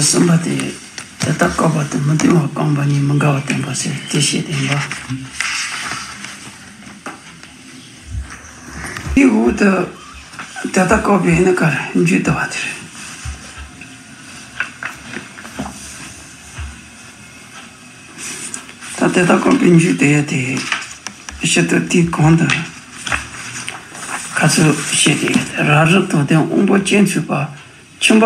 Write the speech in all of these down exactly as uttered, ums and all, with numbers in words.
གསུམ་པ་དེ། དེ་ལྟར་བཀག་པ་དང་མི་ལྡན་པ་བཀག་པ་གཉིས་མི་འགལ་བར་བསྟན་པ་ཟེར་དེ་བཤད་དེ་ཡིན་པ། དེའི་འོག་ཏུ་དེ་ལྟར་བཀག་པའི་ནི་གར་མཇུག་བསྡུ་བ་དེ་རེད། ད་དེ་ལྟར་བཀག་པའི་མཇུག་བསྡུ་ཡ་དེ་ཕྱི་དུ་དེའི་གོང་དུ་ཁ་ཚུར་བཤད་དེ། རབ་རིབ་དང་ལྡན་དབང་པོ་ཅན་ཚུད་པ། ཁྱིམ་པ་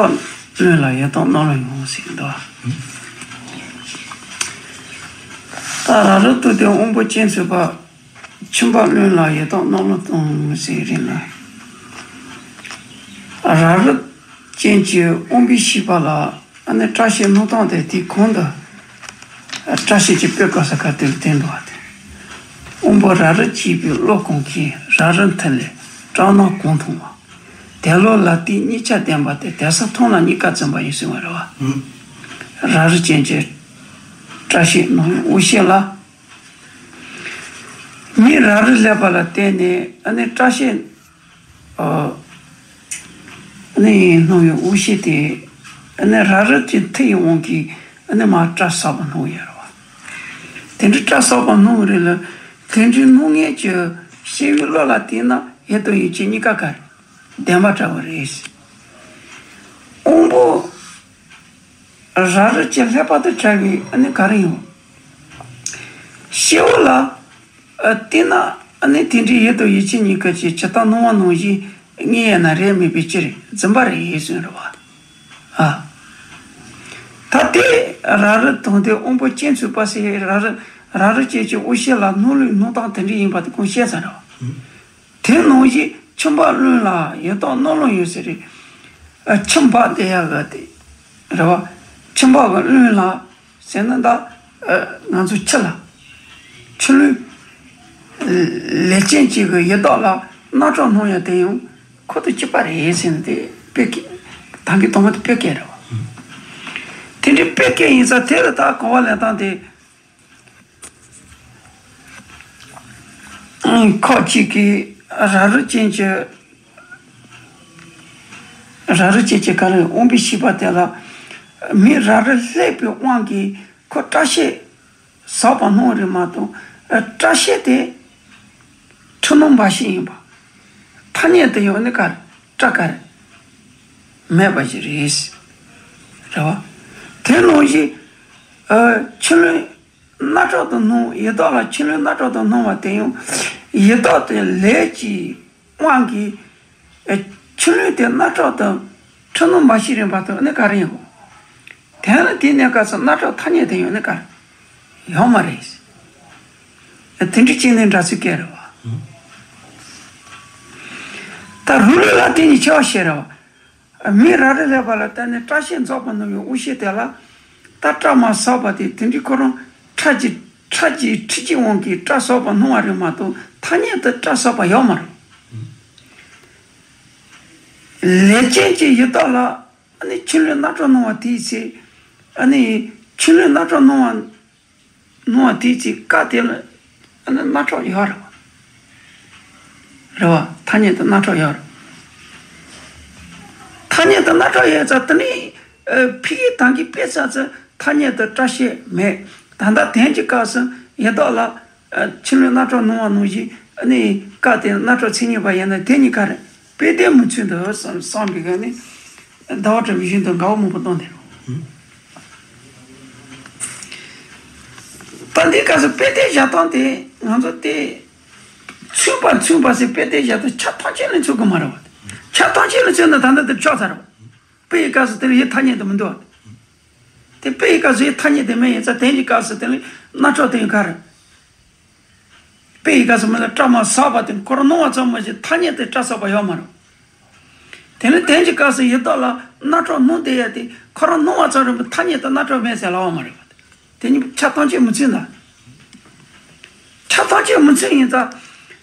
རློན་ལ་ཡི་དྭགས་རྣམས་ལ་ཡང་ཟེར་གྱི་འདུག་ད་རབ་རིབ་ཏུ་ལྡན་དབང་པོ་ཅན་ཚུད་པ། ཁྱིམ་པ་རློན་ལ་ཡི་དྭགས་རྣམས་ལ་ཡང་ཟེར་རེད་ན། རབ་རིབ་ཅན་གྱི་དབང་པོའི་ཤེས་པ་ལ་ཨ་ནི་སྐྲ་ཤད་སྣུམ་དང་དེ་དེའི་གོང་དུ་སྐྲ་ཤད་ཀྱི་དཔེ་བཀོད་ས་ཁ་དེར་བསྟན་འདུག་པ་སྟེ། དབང་པོ་རབ་རིབ་བཅས་པའི་བློ་གང་གིས་རབ་རིབ་མཐིལ་ལས་སྐྲག་སྣང་གང་མཐོང་བ། དེ་བློ་ལ་ལྟོས་གཉིས་ཆར་ལྡན་པ་སྟེ། དེ་ས་མཐོང་ལ་གཉིས་ཀ་འཛིན་པ་ཡིན་གསུངས་པ་རེད་བ། རབ་རིབ་ཅན་གྱི་སྐྲ་ཤད་སྣུམ་དབང་ཤེས་ལ། མིག་རབ་རིབ་སླེབས་པ་ལ་བརྟེན་ནས་ཨ་ནི་སྐྲ་ཤད། ཨ་ནི་སྣང་བའི་དབང་ཤེས་དེ་ཨ་ནི་རབ་རིབ་ཀྱི་མཐུ་ཡི་དབང་གིས་ཨ་ནི་མར་སྐྲ་བསགས་པ་སྣང་ཡོད་རེད་བ། དེ་འདྲའི་སྐྲ་བསགས་པ་སྣང་རེད་ལ། དེ་འདྲའི་སྣང་མཁན་གྱི་ཤེས་པའི་བློ་ལ་བལྟས་ན་ཡིད་དང་ཡིད་ཆེས་གཉིས་ཀ་ག་རེ་ལྡན་པ་འདྲ་བོ་རེད། དབང་པོ་རབ་རིབ་ཀྱི་ལྷགས་པ་དང་བྲལ་བའི་ཨ་ནི་ག་རེ་ཡོང་། སྐྱེ་བོ་ལ་ཨ་བལྟས་ན་ཨ་ནི་དེ་འདྲའི་ཡིད་དང་ཡིད་ཆེས་གཉིས་ཀ་ཅིག་ཇི་ལྟར་སྣང་བ་ནང་བཞིན་ངེས་ཡོད་ན་རེད། མེད་པའི་ཕྱིར་འཛིན་པ་རེད་ཟེར་རེད་བ། ཨ། ད་དེ་རབ་རིབ་དང་དེ་དབང་པོ་ཅན་ཚུད་པ་ཟེར། རབ་རིབ་རབ་རིབ་ཅན་གྱི་དབང་ཤེས་ལ་སྣང་ལུགས་སྣང་སྟངས་དེ་འདྲ་ཡིན་པ་དེ་གོང་བཤད་ཚར་རེད་བ། དེ་ནང་བཞིན་ཁྱིམ་པ་རློན་ལ་ཡི་དྭགས་རྣམས་ལ་ཡང་ཟེར་རེད། ཨ་ཁྱིམ་པ་དེ་ཡག་གི་དེ་རེད་བ། ཁྱིམ་པ་གི་རློན་ལ་ཟེར་ན་ད་ཨ་ང་ཚོ་ཁྱི་ལ། ཁྱི་རློན་ལས་ཅན་གཅིག་གི་ཡི་དྭགས་ལ་རྣག་ཁྲག་སྣང་ཡ་དེ་ཡང་ཁོ་དང་གཅིག་པ་རེད་ཟེར་ནས་དེ་དཔེ་སྐད། ད་གིན་དང་པོ་དེ་དཔེ་སྐད་རེད་བ། དེ་འདྲའི་དཔེ་སྐད་ཡིན་ཙང་དེ་ལ་ད་གོ་བ་ལེན་སྟངས་དེ། ཁ་ཅིག་གིས་རབ་རིབ་ཅན་གྱི་རབ་རིབ་ཅན་གྱི་ག་རེ་དབང་པོའི་ཤེས་པ་དེ་ལ་མིག་རབ་རིབ་སླེབས་པའི་དབང་གིས་ཁོ་སྐྲ་ཤད་ཟག་པ་སྣང་རེད་མ་གཏོགས། སྐྲ་ཤད་དེ་འཁྲུལ་སྣང་འབའ་ཞིག་ཡིན་པ། ཐ་སྙད་དུ་ཡང་ནི་ག་རེ་སྐྲ་ག་རེ་མེད་པ་ཞིག་རེད། རེད་བ། དེ་ནང་བཞིན་ཨ་ཁྱི་རློན་རྣག་ཁྲག་ཏུ་སྣང་། ཡི་དྭགས་ལ་ཁྱི་རློན་རྣག་ཁྲག་ཏུ་སྣང་བ་དེ་ཡང་ཡི་དྭགས་དེ་ལས་ཀྱི་དབང་གིས་ཨ་ཁྱི་རློན་དེ་རྣག་ཁྲག་ཏུ་འཁྲུལ་སྣང་འབའ་ཞིག་རེད་མ་གཏོགས་ནི་ག་རེ་ཡིན་གོ། དེ་ནི་དེ་གནས་སྐབས་སུ་རྣག་ཁྲག་ཐ་སྙད་དུ་ཡང་ནི་ག་རེ་ཡོད་མ་རེད། དེ་འདྲ་བྱས་ནས་འདྲ་ཚིག་སྐད་རེད་བ། ད་རུ་ལུགས་ལ་དེ་གཉིས་ཆེ་བ་བཤད་རེད་བ། མིག་རབ་རིབ་སླེབས་པ་ལ་བརྟེན་ནས་སྐྲ་ཤད་འཛག་པ་སྣང་བའི་དབང་ཤེས་དེ་ལ། ད་སྐྲ་མར་ཟག་པ་དེ་དེ་འདྲའི་ཁོ་རང་ཁྲག་གི་ཁྲག་གི་འཁྲུལ་གྱི་དབང་གིས་སྐྲ་ཟག་པ་སྣང་བ་རེད་མ་གཏོགས་ཐ་སྙད་དུ་སྐྲ་ཟག་པ་ཡོད་མ་རེད། ལས་ཅན་གྱི་ཡི་དྭགས་ལ་ཨ་ནི་ཁྱི་རློན་རྣག་ཁྲག་སྣང་བ་དེའི་ཚེ། ཨ་ནི་ཁྱི་རློན་རྣག་ཁྲག་སྣང་བ། སྣང་བ་དེའི་ཚེ་སྐབས་དེ་ལ་ཨ་ནི་རྣག་ཁྲག་ཡོད་རེད་བ། རེད་བ། ཐ་སྙད་དུ་རྣག་ཁྲག་ཡོད་རེད། ཐ་སྙད་དུ་རྣག་ཁྲག་ཡོད་ཙང་དེ་ནི་ཨ་ཕ་གི་ད་གིན་དཔེ་ཆ་ཚོ་ཐ་སྙད་དུ་སྐྲ་ཤད་མེད། ད་ལྟ་དེང་གི་སྐབས་སུ་ཡི་དྭགས་ལ་ཨ་ཁྱི་རློན་རྣག་ཁྲག་སྣང་བ་ནང་བཞིན་ཨ་ནི་སྐབས་དེ་རྣག་ཁྲག་མཚན་ཉིད་པ་ཡིན་ན་དེ་གཉིས་ཀ་རེད། དཔེ་དེ་མི་མཚུངས་འདུག་བསམ་བསམ་པའི་སྒང་ནས་ཟླ་བ་བཀྲ་བའི་ཞིང་དུ་དགའ་བ་མང་པོ་བཏང་དེ་རེད། ད་འདི་སྐབས་སུ་དཔེ་དེ་བཞག་སྟངས་དེ་ང་ཚོ་དེ་མཚུངས་པ་མཚུངས་པ་ཟེར་དཔེ་དེ་བཞག་སྟངས་ཆ་ཐམས་ཅད་ལ་མཚུངས་གི་མ་རེད་བ། ཆ་ཐམས་ཅད་ལ་མཚུངས་ན་ད་ལྟ་དེ་ཆོག་ཚར་བ། དཔེ་ཡི་སྐབས་སུ་དེ་ལ་ཡིད་ཐ་སྙད་དུ་མི་འདུག་བ། དེ་དཔེ་ཡི་སྐབས་སུ་ཡིད་ཐ་སྙད་དུ་མེད་ཡིན་ཙང་དེང་གི་སྐབས་སུ་དེ་ལ་རྣག་ཁྲག་དེ་ཡང་ག་རེད། དཔེ་ཡི་སྐབས་སུ་མི་ལ་སྐྲ་མར་ཟག་པ་དེ་ཁོ་རང་སྣང་བ་ཙམ་མ་ཟད་ཐ་སྙད་དུ་སྐྲ་ཟག་པ་ཡོད་མ་རེད། དེ་ནི་དེང་གི་སྐབས་སུ་ཡི་དྭགས་ལ་རྣག་ཁྲག་སྣང་བསྡད་ཡ་དེ་ཁོ་རང་སྣང་བ་ཙམ་རེད་མོད། ཐ་སྙད་དུ་རྣག་ཁྲག་མེད་ཟེར་ལབ་ཡོད་མ་རེད་པ། དེ་གཉིས་ཆ་ཐམས་ཅད་མི་མཚུངས་ན། ཆ་ཐམས་ཅད་མི་མཚུངས་ཡིན་ཙང་།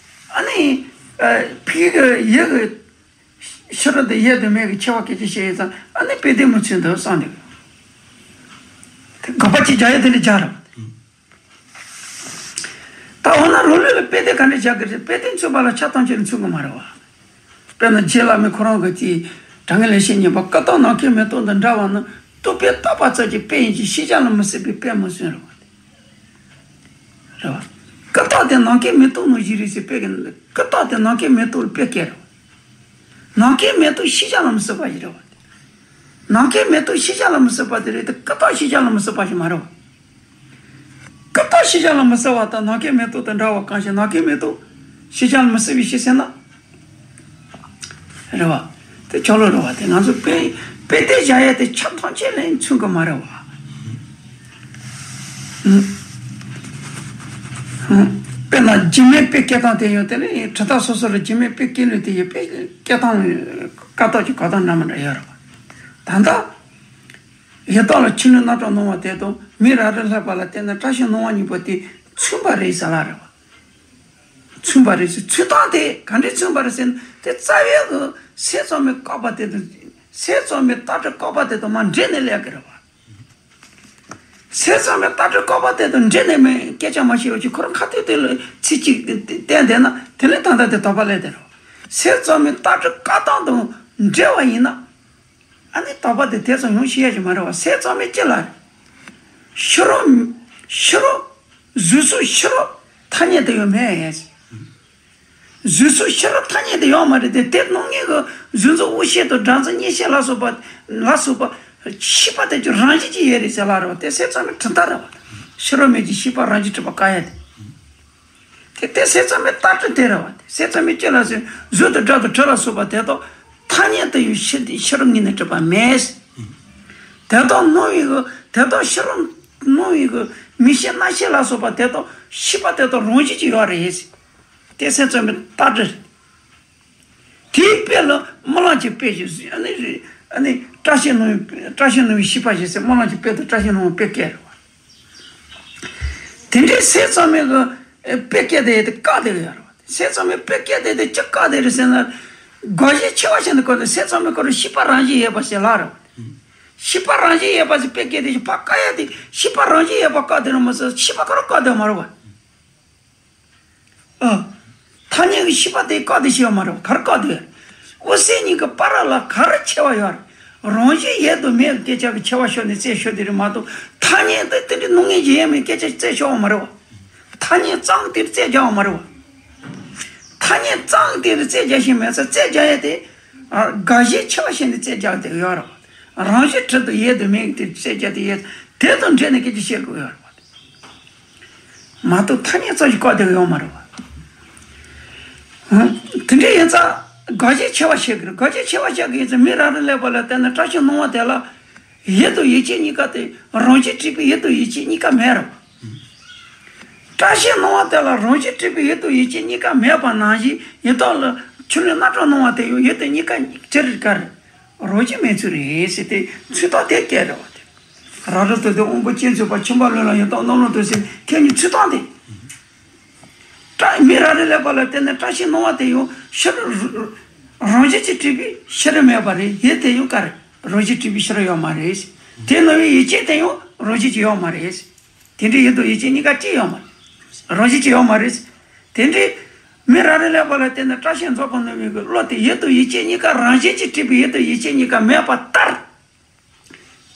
ཨ་ནི་ཨ་ཕ་གི་ཡི་གེ་ཕྱི་རོལ་དུ་ཡོད་དང་མེད་ཀྱི་ཁྱད་པར་སྐད་ཆ་བཤད་ཡིན་ཙང་ཨ་ནི་དཔེ་དེ་མི་མཚུངས་འདུག་བསམ་འདུག་དེ་དགག་པ་གཅིག་རྒྱག་ཡ་དེ་ལས་རྒྱག་རེད་པ། ད་འོ་ན་རུ་ལུགས་ལ་དཔེ་དེ་ག་འདྲ་བཞག་གི་རེད། དཔེ་དེ་མཚུངས་པ་ལ་ཆ་ཐམས་ཅད་ལ་མཚུངས་གི་མ་རེད་བ། དཔེར་ན་རྗེ་བླ་མས་ཁོ་རང་གི་དེའི་དྲང་ངེས་ལེགས་བཤད་སྙིང་པོ་ཀུན་བརྟགས་ནམ་མཁའི་མེ་ཏོག་དང་འདྲ་བ་ནི། རྟོག་པས་བཏགས་པ་ཙམ་གྱི་དཔེ་ཡིན་གྱི་ཤེས་བྱ་ལ་མི་སྲིད་པའི་དཔེ་མི་སྲིད་རེད་བ། རེད་བ། ཀུན་བརྟགས་དེ་ནམ་མཁའི་མེ་ཏོག་ནང་བཞིན་རེད་ཟེར་དཔེ་གི། ཀུན་བརྟགས་དེ་ནམ་མཁའི་མེ་ཏོག་ལ་དཔེ་བཀལ་རེད་བ། ནམ་མཁའི་མེ་ཏོག་ཤེས་བྱ་ལ་མི་སྲིད་པ་ཞིག་རེད་བ། ནམ་མཁའི་མེ་ཏོག་ཤེས་བྱ་ལ་མི་སྲིད་པ་དེ་རེད་དེ། ཀུན་བརྟགས་ཤེས་བྱ་ལ་མི་སྲིད་པ་ཞིག་མ་རེད་བ། ཀུན་བརྟགས་ཤེས་བྱ་ལ་མི་སྲིད་པ་དང་ནམ་མཁའི་མེ་ཏོག་དང་འདྲ་བ་གང་ཞིག་ནམ་མཁའི་མེ་ཏོག་ཤེས་བྱ་ལ་མི་སྲིད་པའི་ཕྱིར་ཟེར་ན། རེད་བ། དེ་ཆོག་ལོ་རེད་བ། དེ་ང་ཚོ་དཔེ་དཔེ་དེ་བཞག་ཡ་དེ་ཆ་ཐམས་ཅད་ལ་མཚུངས་ཀྱི་མ་རེད་བ། ཨུ། ཨུ། དཔེར་ན་རྒྱུ་མེད་དཔེ་བཀལ་སྟངས་དེ་ཡང་དེ་ནི་གྲུབ་མཐའ་སོ་སོ་ལ་རྒྱུ་མེད་དཔེ་བཀལ་ལུགས་དེ་ཡི་དཔེ་བཀལ་སྟངས་ཀ་དག་གི་བཀལ་སྟངས་འདྲ་མི་འདྲ་ཡོད་རེད་བ། ད་ལྟ། ཡི་དྭགས་ལ་ཆུ་ལུད་རྣག་ཁྲག་སྣང་བ་དེ་དང་མི་རབ་རིབ་ལྷག་པ་ལ་བརྟེན་ནས་བཀྲ་ཤིས་སྣང་བ་གཉིས་པོ་དེ་མཚུངས་པ་རེད་ཟེར་ལ་རེད་བ། མཚུངས་པ་རེད་ཟེར། མཚུངས་སྟངས་དེ་ག་འདྲས་མཚུངས་པ་རེད་ཟེར་ན། དེ་རྩ་བའི་གི་སེམས་ཙམ་པའི་བཀག་པ་དེ་དང་། སེམས་ཙམ་པའི་རྟག་སྒྲ་བཀག་པ་དེ་དང་མར་འབྲེལ་ནས་སླེབས་ཀྱི་རེད་བ། སེམས་ཙམ་པའི་རྟག་སྒྲ་བཀག་པ་དེ་དང་འབྲེལ་ནས་མེད་སྐད་ཆ་མ་བཤད་པ་ཅིག་ཁོ་རང་ཁ་ཐུག་དེ་ལ་ཚིག་གཅིག་བསྟན་བསྡད་ན་དེ་ལས་ད་ལྟ་དེ་དོགས་པ་སླེབས་བསྡད་རེད་བ། སེམས་ཙམ་པའི་རྟག་སྒྲ་བཀག་སྟངས་དང་འབྲེལ་བ་ཡིན་ན། ཨ་ནི་དོགས་པ་དེ་དེ་ཙམ་ཡོང་ཤེས་ཡ་ཞིག་མ་རེད་བ། སེམས་ཙམ་པའི་སྤྱི་ལ། ཕྱི་རོལ། ཕྱི་རོལ། གཟུགས་སོགས་ཕྱི་རོལ་ཐ་སྙད་དུ་ཡང་མེད་ཡ། གཟུགས་སོགས་ཕྱི་རོལ་ཐ་སྙད་དུ་ཡོད་མ་རེད་དེ། དེ་སྣང་ངེས་ཀྱི་གཟུགས་འཛིན་དབང་ཤེས་དང་སྒྲ་འཛིན་མཉན་ཤེས་ལ་སོགས་པ། ལ་སོགས་པ། ཤེས་པ་དེ་ཚོ་རང་བཞིན་གྱིས་ཡོད་རེད་ཟེར་ལ་རེད་བ། དེ་སེམས་ཙམ་པའི་གྲུབ་མཐའ་རེད་བ། ཕྱི་རོལ་མེད་ཀྱི་ཤེས་པ་རང་བཞིན་གྲུབ་པ་བཀག་ཡ་དེ། དེ་དེ་སེམས་ཙམ་པའི་རྟག་སྒྲ་དེ་རེད་བ། དེ་སེམས་ཙམ་པའི་སྤྱི་ལ་ཟེར། གཟུགས་དང་སྒྲ་དང་དྲི་ལ་སོགས་པ་དེ་དག་ཐ་སྙད་དུ་ཡང་ཕྱི་ཕྱི་རོལ་ངོས་ནས་གྲུབ་པ་མེད། དེ་དག་སྣང་བའི་གི་དེ་དག་ཕྱི་རོལ་སྣང་བའི་གི་མིག་ཤེས་རྣ་ཤེས་ལ་སོགས་པ་དེ་དག་ཤེས་པ་དེ་དག་རང་བཞིན་གྱིས་ཡོད་རེད། དེ་སེམས་ཙམ་པའི་རྟག་སྒྲ་རེད། དེའི་དཔེ་ལ་རྨི་ལམ་གྱི་དཔེ་ཞིག་ཨ་ནི་ཨ་ནི་བཀྲ་ཤིས་སྣང་བའི་བཀྲ་ཤིས་སྣང་བའི་ཤེས་པ་ཞིག་ཟེར། རྨི་ལམ་གྱི་དཔེ་དང་བཀྲ་ཤིས་སྣང་བའི་དཔེ་བཀལ་རེད་བ། དེ་འདྲའི་སེམས་ཙམ་པའི་གི་དཔེ་བཀལ་དེ་དེ་བཀག་དེ་ཡོད་རེད་བ། སེམས་ཙམ་པའི་དཔེ་བཀལ་དེ་དེ་ཅི་བཀག་དེ་རེད་ཟེར་ན། དགག་གཞི་ཕྱེ་བ་བྱས་ནས་བཀག་དེ། སེམས་ཙམ་པའི་སྐོར་ལ་ཤེས་པ་རང་བཞིན་ཡོད་པ་ཟེར་ལ་རེད་བ། ཤེས་པ་རང་བཞིན་ཡོད་པ་ཟེར་དཔེ་བཀལ་དེ་ཞིག་ཕར་བཀག་ཡ་དེ། ཤེས་པ་རང་བཞིན་ཡོད་པ་བཀག་དེ་རེད་མ་ཟད་ཤེས་པ་ཁོ་རང་བཀག་དེ་མ་རེད་བ། ཨ། ཐ་སྙད་ཀྱི་ཤེས་པ་དེ་བཀག་དེ་ཤེས་པ་མ་རེད་བ། ག་རེ་བཀག་དེ་ཡོད། དབུ་སེམས་གཉིས་ཀྱི་བར་ལ་ག་རེ་ཕྱེ་བ་ཡོད་རེད། རང་བཞིན་ཡོད་དང་མེད་ཀྱི་སྐད་ཆ་གི་ཕྱེ་བ་ཤོར་ནས་རྩད་ཤོར་དེ་རེད་མ་གཏོགས། ཐ་སྙད་དེ་དེ་འདྲའི་སྣང་ངེས་ཀྱི་ཡོད་མེད་སྐད་ཆ་རྩད་ཤོར་བ་མ་རེད་བ། ཐ་སྙད་ཙམ་དེར་རྩད་རྒྱག་པ་མ་རེད་བ། ཐ་སྙད་ཙམ་དེར་རྩད་རྒྱག་བཞིན་མེད་ས་རྩད་རྒྱག་ཡ་དེ། ཨ། དགག་གཞི་ཕྱེ་བ་བྱས་ནས་རྩད་རྒྱག་དེ་ཡོད་རེད་བ། རང་བཞིན་གྲུབ་ཏུ་ཡོད་དང་མེད་ཀྱི་དེར་རྩད་རྒྱག་དེ་ཡོད། དེ་དང་འབྲེལ་ནས་སྐད་ཆ་བཤད་དགོས་ཡོད་རེད་བ། མ་གཏོགས་ཐ་སྙད་ཙམ་ཞིག་བཀག་བསྡད་ཡོད་མ་རེད་བ། ཧུམ། དེ་འདྲ་ཡིན་ཙང་དགག་གཞི་ཕྱེ་བ་བྱེད་ཀྱི་རེད། དགག་གཞི་ཕྱེ་བ་བྱེད་ཀྱི་ཡིན་ཙང་མི་རབ་རིབ་ཀླད་པ་ལ་བརྟེན་ནས་བཀྲ་ཤིས་སྣང་བ་དེ་ལ་ཡུལ་དང་ཡུལ་ཅན་གཉིས་ཀ་དེ། རང་བཞིན་གྲུབ་པའི་ཡུལ་དང་ཡུལ་ཅན་གཉིས་ཀ་མེད་རེད་བ། བཀྲ་ཤིས་སྣང་བ་དེ་ལ་རང་བཞིན་གྲུབ་པའི་ཡུལ་དང་ཡུལ་ཅན་གཉིས་ཀ་མེད་པ་ནང་བཞིན་ཡི་དྭགས་ལ་ཆུ་ལུད་རྣག་ཁྲག་སྣང་བ་དེ་ཡང་ཡུལ་དེ་གཉིས་ཀ་གཅིག་རེད་ག་རེད། རང་བཞིན་མེད་ཚུལ་རེད་ཟེར་ཏེ་མཚོན་རྟགས་དེ་བཀལ་རེད་བ། དེ་རབ་རིབ་ཏུ་སྟེ་དབང་པོ་ཅན་ཚུད་པ། ཁྱིམ་པ་ལུས་ལ་ཡི་དྭགས་རྣམས་ལོག་ཏུ་ཟེར་ཁྱེད་ཉིད་མཚོན་རྟགས་དེ། བཀྲ། མི་རབ་རིབ་ཀླད་པ་ལ་བརྟེན་ནས་བཀྲ་ཤིས་སྣང་བ་དེ་ཡང་ཕྱི་རོལ་རང་བཞིན་གྱིས་གྲུབ་པའི་ཕྱི་རོལ་མེད་པ་རེད། ཡུལ་དེ་ཡང་ག་རེ། རང་བཞིན་གྲུབ་པའི་ཕྱི་རོལ་ཡོད་མ་རེད། དེ་ནང་བའི་ཡུལ་ཅན་དེ་ཡང་རང་བཞིན་གྱིས་ཡོད་མ་རེད། དེ་འདྲའི་ཡུལ་དང་ཡུལ་ཅན་གཉིས་ཀ་གཅིག་ཡོད་མ་རེད། རང་བཞིན་གྱིས་ཡོད་མ་རེད། དེ་འདྲའི་མི་རབ་རིབ་ཀླད་པ་ལ་བརྟེན་ནས་བཀྲ་ཤིས་རྫོགས་པ་ནང་བའི་གི་བློ་དེ་ཡུལ་དང་ཡུལ་ཅན་གཉིས་ཀ། རང་བཞིན་གྱིས་གྲུབ་པའི་ཡུལ་དང་ཡུལ་ཅན་གཉིས་ཀ་མེད་པ་ལྟར།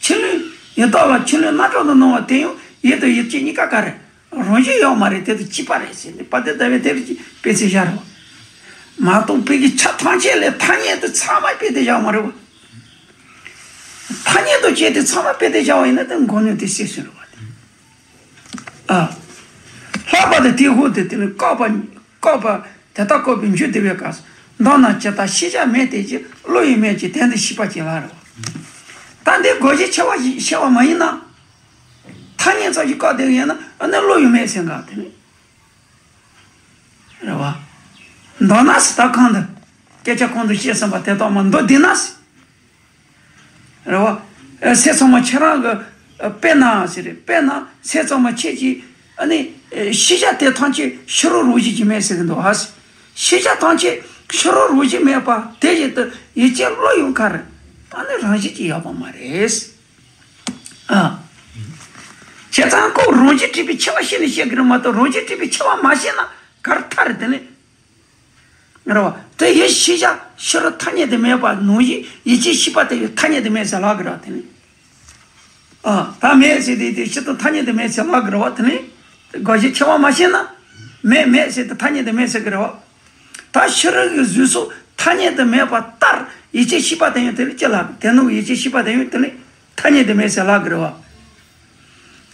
ཆུ་ལུད། ཡི་དྭགས་ལ་ཆུ་ལུད་རྣག་ཁྲག་ཏུ་སྣང་བ་དེ་ཡང་ཡུལ་དང་ཡུལ་ཅན་གཉིས་ཀ་ག་རེ། རང་བཞིན་ཡོད་མ་རེད། དེ་དང་གཅིག་པ་རེད་ཟེར་ནས་དཔེ་དེ་ལྟ་བུའི་དེ་རིགས་ཀྱི་དཔེ་ཚིག་བཞག་རེད་བ། མ་གཏོགས་དཔེ་གི་ཆ་ཐམས་ཅད་ལས་ཐ་སྙད་དེ་ཚང་མ་དཔེ་དེ་བཞག་མ་རེད་བ། ཐ་སྙད་དུ་བྱས་ཏེ་ཚང་མ་དཔེ་དེ་བཞག་པ་ཡིན་ན་དེ་མགོ་གནོན་དེ་སྲིད་སྲིད་རེད་བ། ཨ། ལྷག་པར་དུ་དེའི་འོག་ཏུ་དེ་ནི་བཀག་པ། བཀག་པ་དེ་ལྟར་བཀག་པའི་མཇུག་བསྡུ་བའི་སྐབས་སུ། མདོར་ན་ཇི་ལྟར་ཤེས་བྱ་མེད་དེ་བཞིན་བློ་ཡང་མེད་ཅིང་དོན་དུ་ཤེས་པ་ཅིག་ལ་རེད་བ། ད་འདི་དགག་གཞི་ཕྱེ་བ་ཞིག་ཕྱེ་བ་མ་ཡིན་ན། ཐ་སྙད་ཙམ་ཞིག་བཀག་བསྡད་ཡོད་ན་ཨ་ནི་བློ་ཡང་མེད་ཟེར་འགའ་དེ་ནི། རེད་བ། མདོར་ན་ཟེར་ད་གང་དུ། སྐད་ཆ་གོང་དུ་བཤད་ཟིན་པ་དེ་དག་མ་མདོར་བསྡུས་ན་ཟེར། རེད་བ། ཨ། སེམས་ཙམ་པ་ཁྱེད་རང་གི། ཨ། དཔེར་ན་ཟེར། དཔེར་ན་སེམས་ཙམ་པ་ཁྱེད་ཀྱིས་ཨ་ནི། ཨ། ཤེས་བྱ་དེ་ཐམས་ཅད་ཕྱི་རོལ་རང་བཞིན་གྱིས་མེད་ཟེར་གྱི་འདུག་ཨ། ཤེས་བྱ་ཐམས་ཅད་ཕྱི་རོལ་རང་བཞིན་མེད་པ་དེ་བཞིན་དུ་ཡུལ་ཅན་བློ་ཡང་ག་རེ། ཨ་ནི་རང་བཞིན་གྱིས་ཡོད་པ་མ་རེད། ཨ། བྱས་ཙང་ཁོ་རང་བཞིན་གྲུབ་པའི་ཕྱེ་བ་ཕྱེ་ནས་བཤད་ཀྱི་རེད་མ་གཏོགས་རང་བཞིན་གྲུབ་པའི་ཕྱེ་བ་མ་བཤད་ན་ག་རེ་ཐལ་རེད་དེ་ནི། རེད་བ། དེ་ཡི་ཤེས་བྱ་ཕྱི་རོལ་ཐ་སྙད་དུ་མེད་པ་ནང་བཞིན་ཡུལ་ཅན་ཤེས་པ་དེ་ཡི་ཐ་སྙད་དུ་མེད་ཟེར་ལབ་ཀྱི་རེད་དེ་ནི། ཨ། ད་མེད་ཟེར་དེ་དེ་ཕྱི་དང་ཐ་སྙད་དུ་མེད་ཟེར་ལབ་དགོས་རེད་བ། དེ་ནི་དགག་གཞི་ཕྱེ་བ་མ་ཤེས་ན། མེད་མེད་ཟེར་དེ་ཐ་སྙད་དུ་མེད་ཟེར་གི་རེད་བ། ད་ཕྱི་རོལ་གྱི་གཟུགས་སོགས་ཐ་སྙད་དུ་མེད་པ་ལྟར་ཡིད་ཆེས་ཤེས་པ་དེ་ཡང་དེ་ལ་ཅི་ལབ། དེ་ནི་ཡིད་ཆེས་ཤེས་པ་དེ་ཡང་དེ་ནི་ཐ་སྙད་དུ་མེད་ཟེར་ལབ་དགོས་རེད་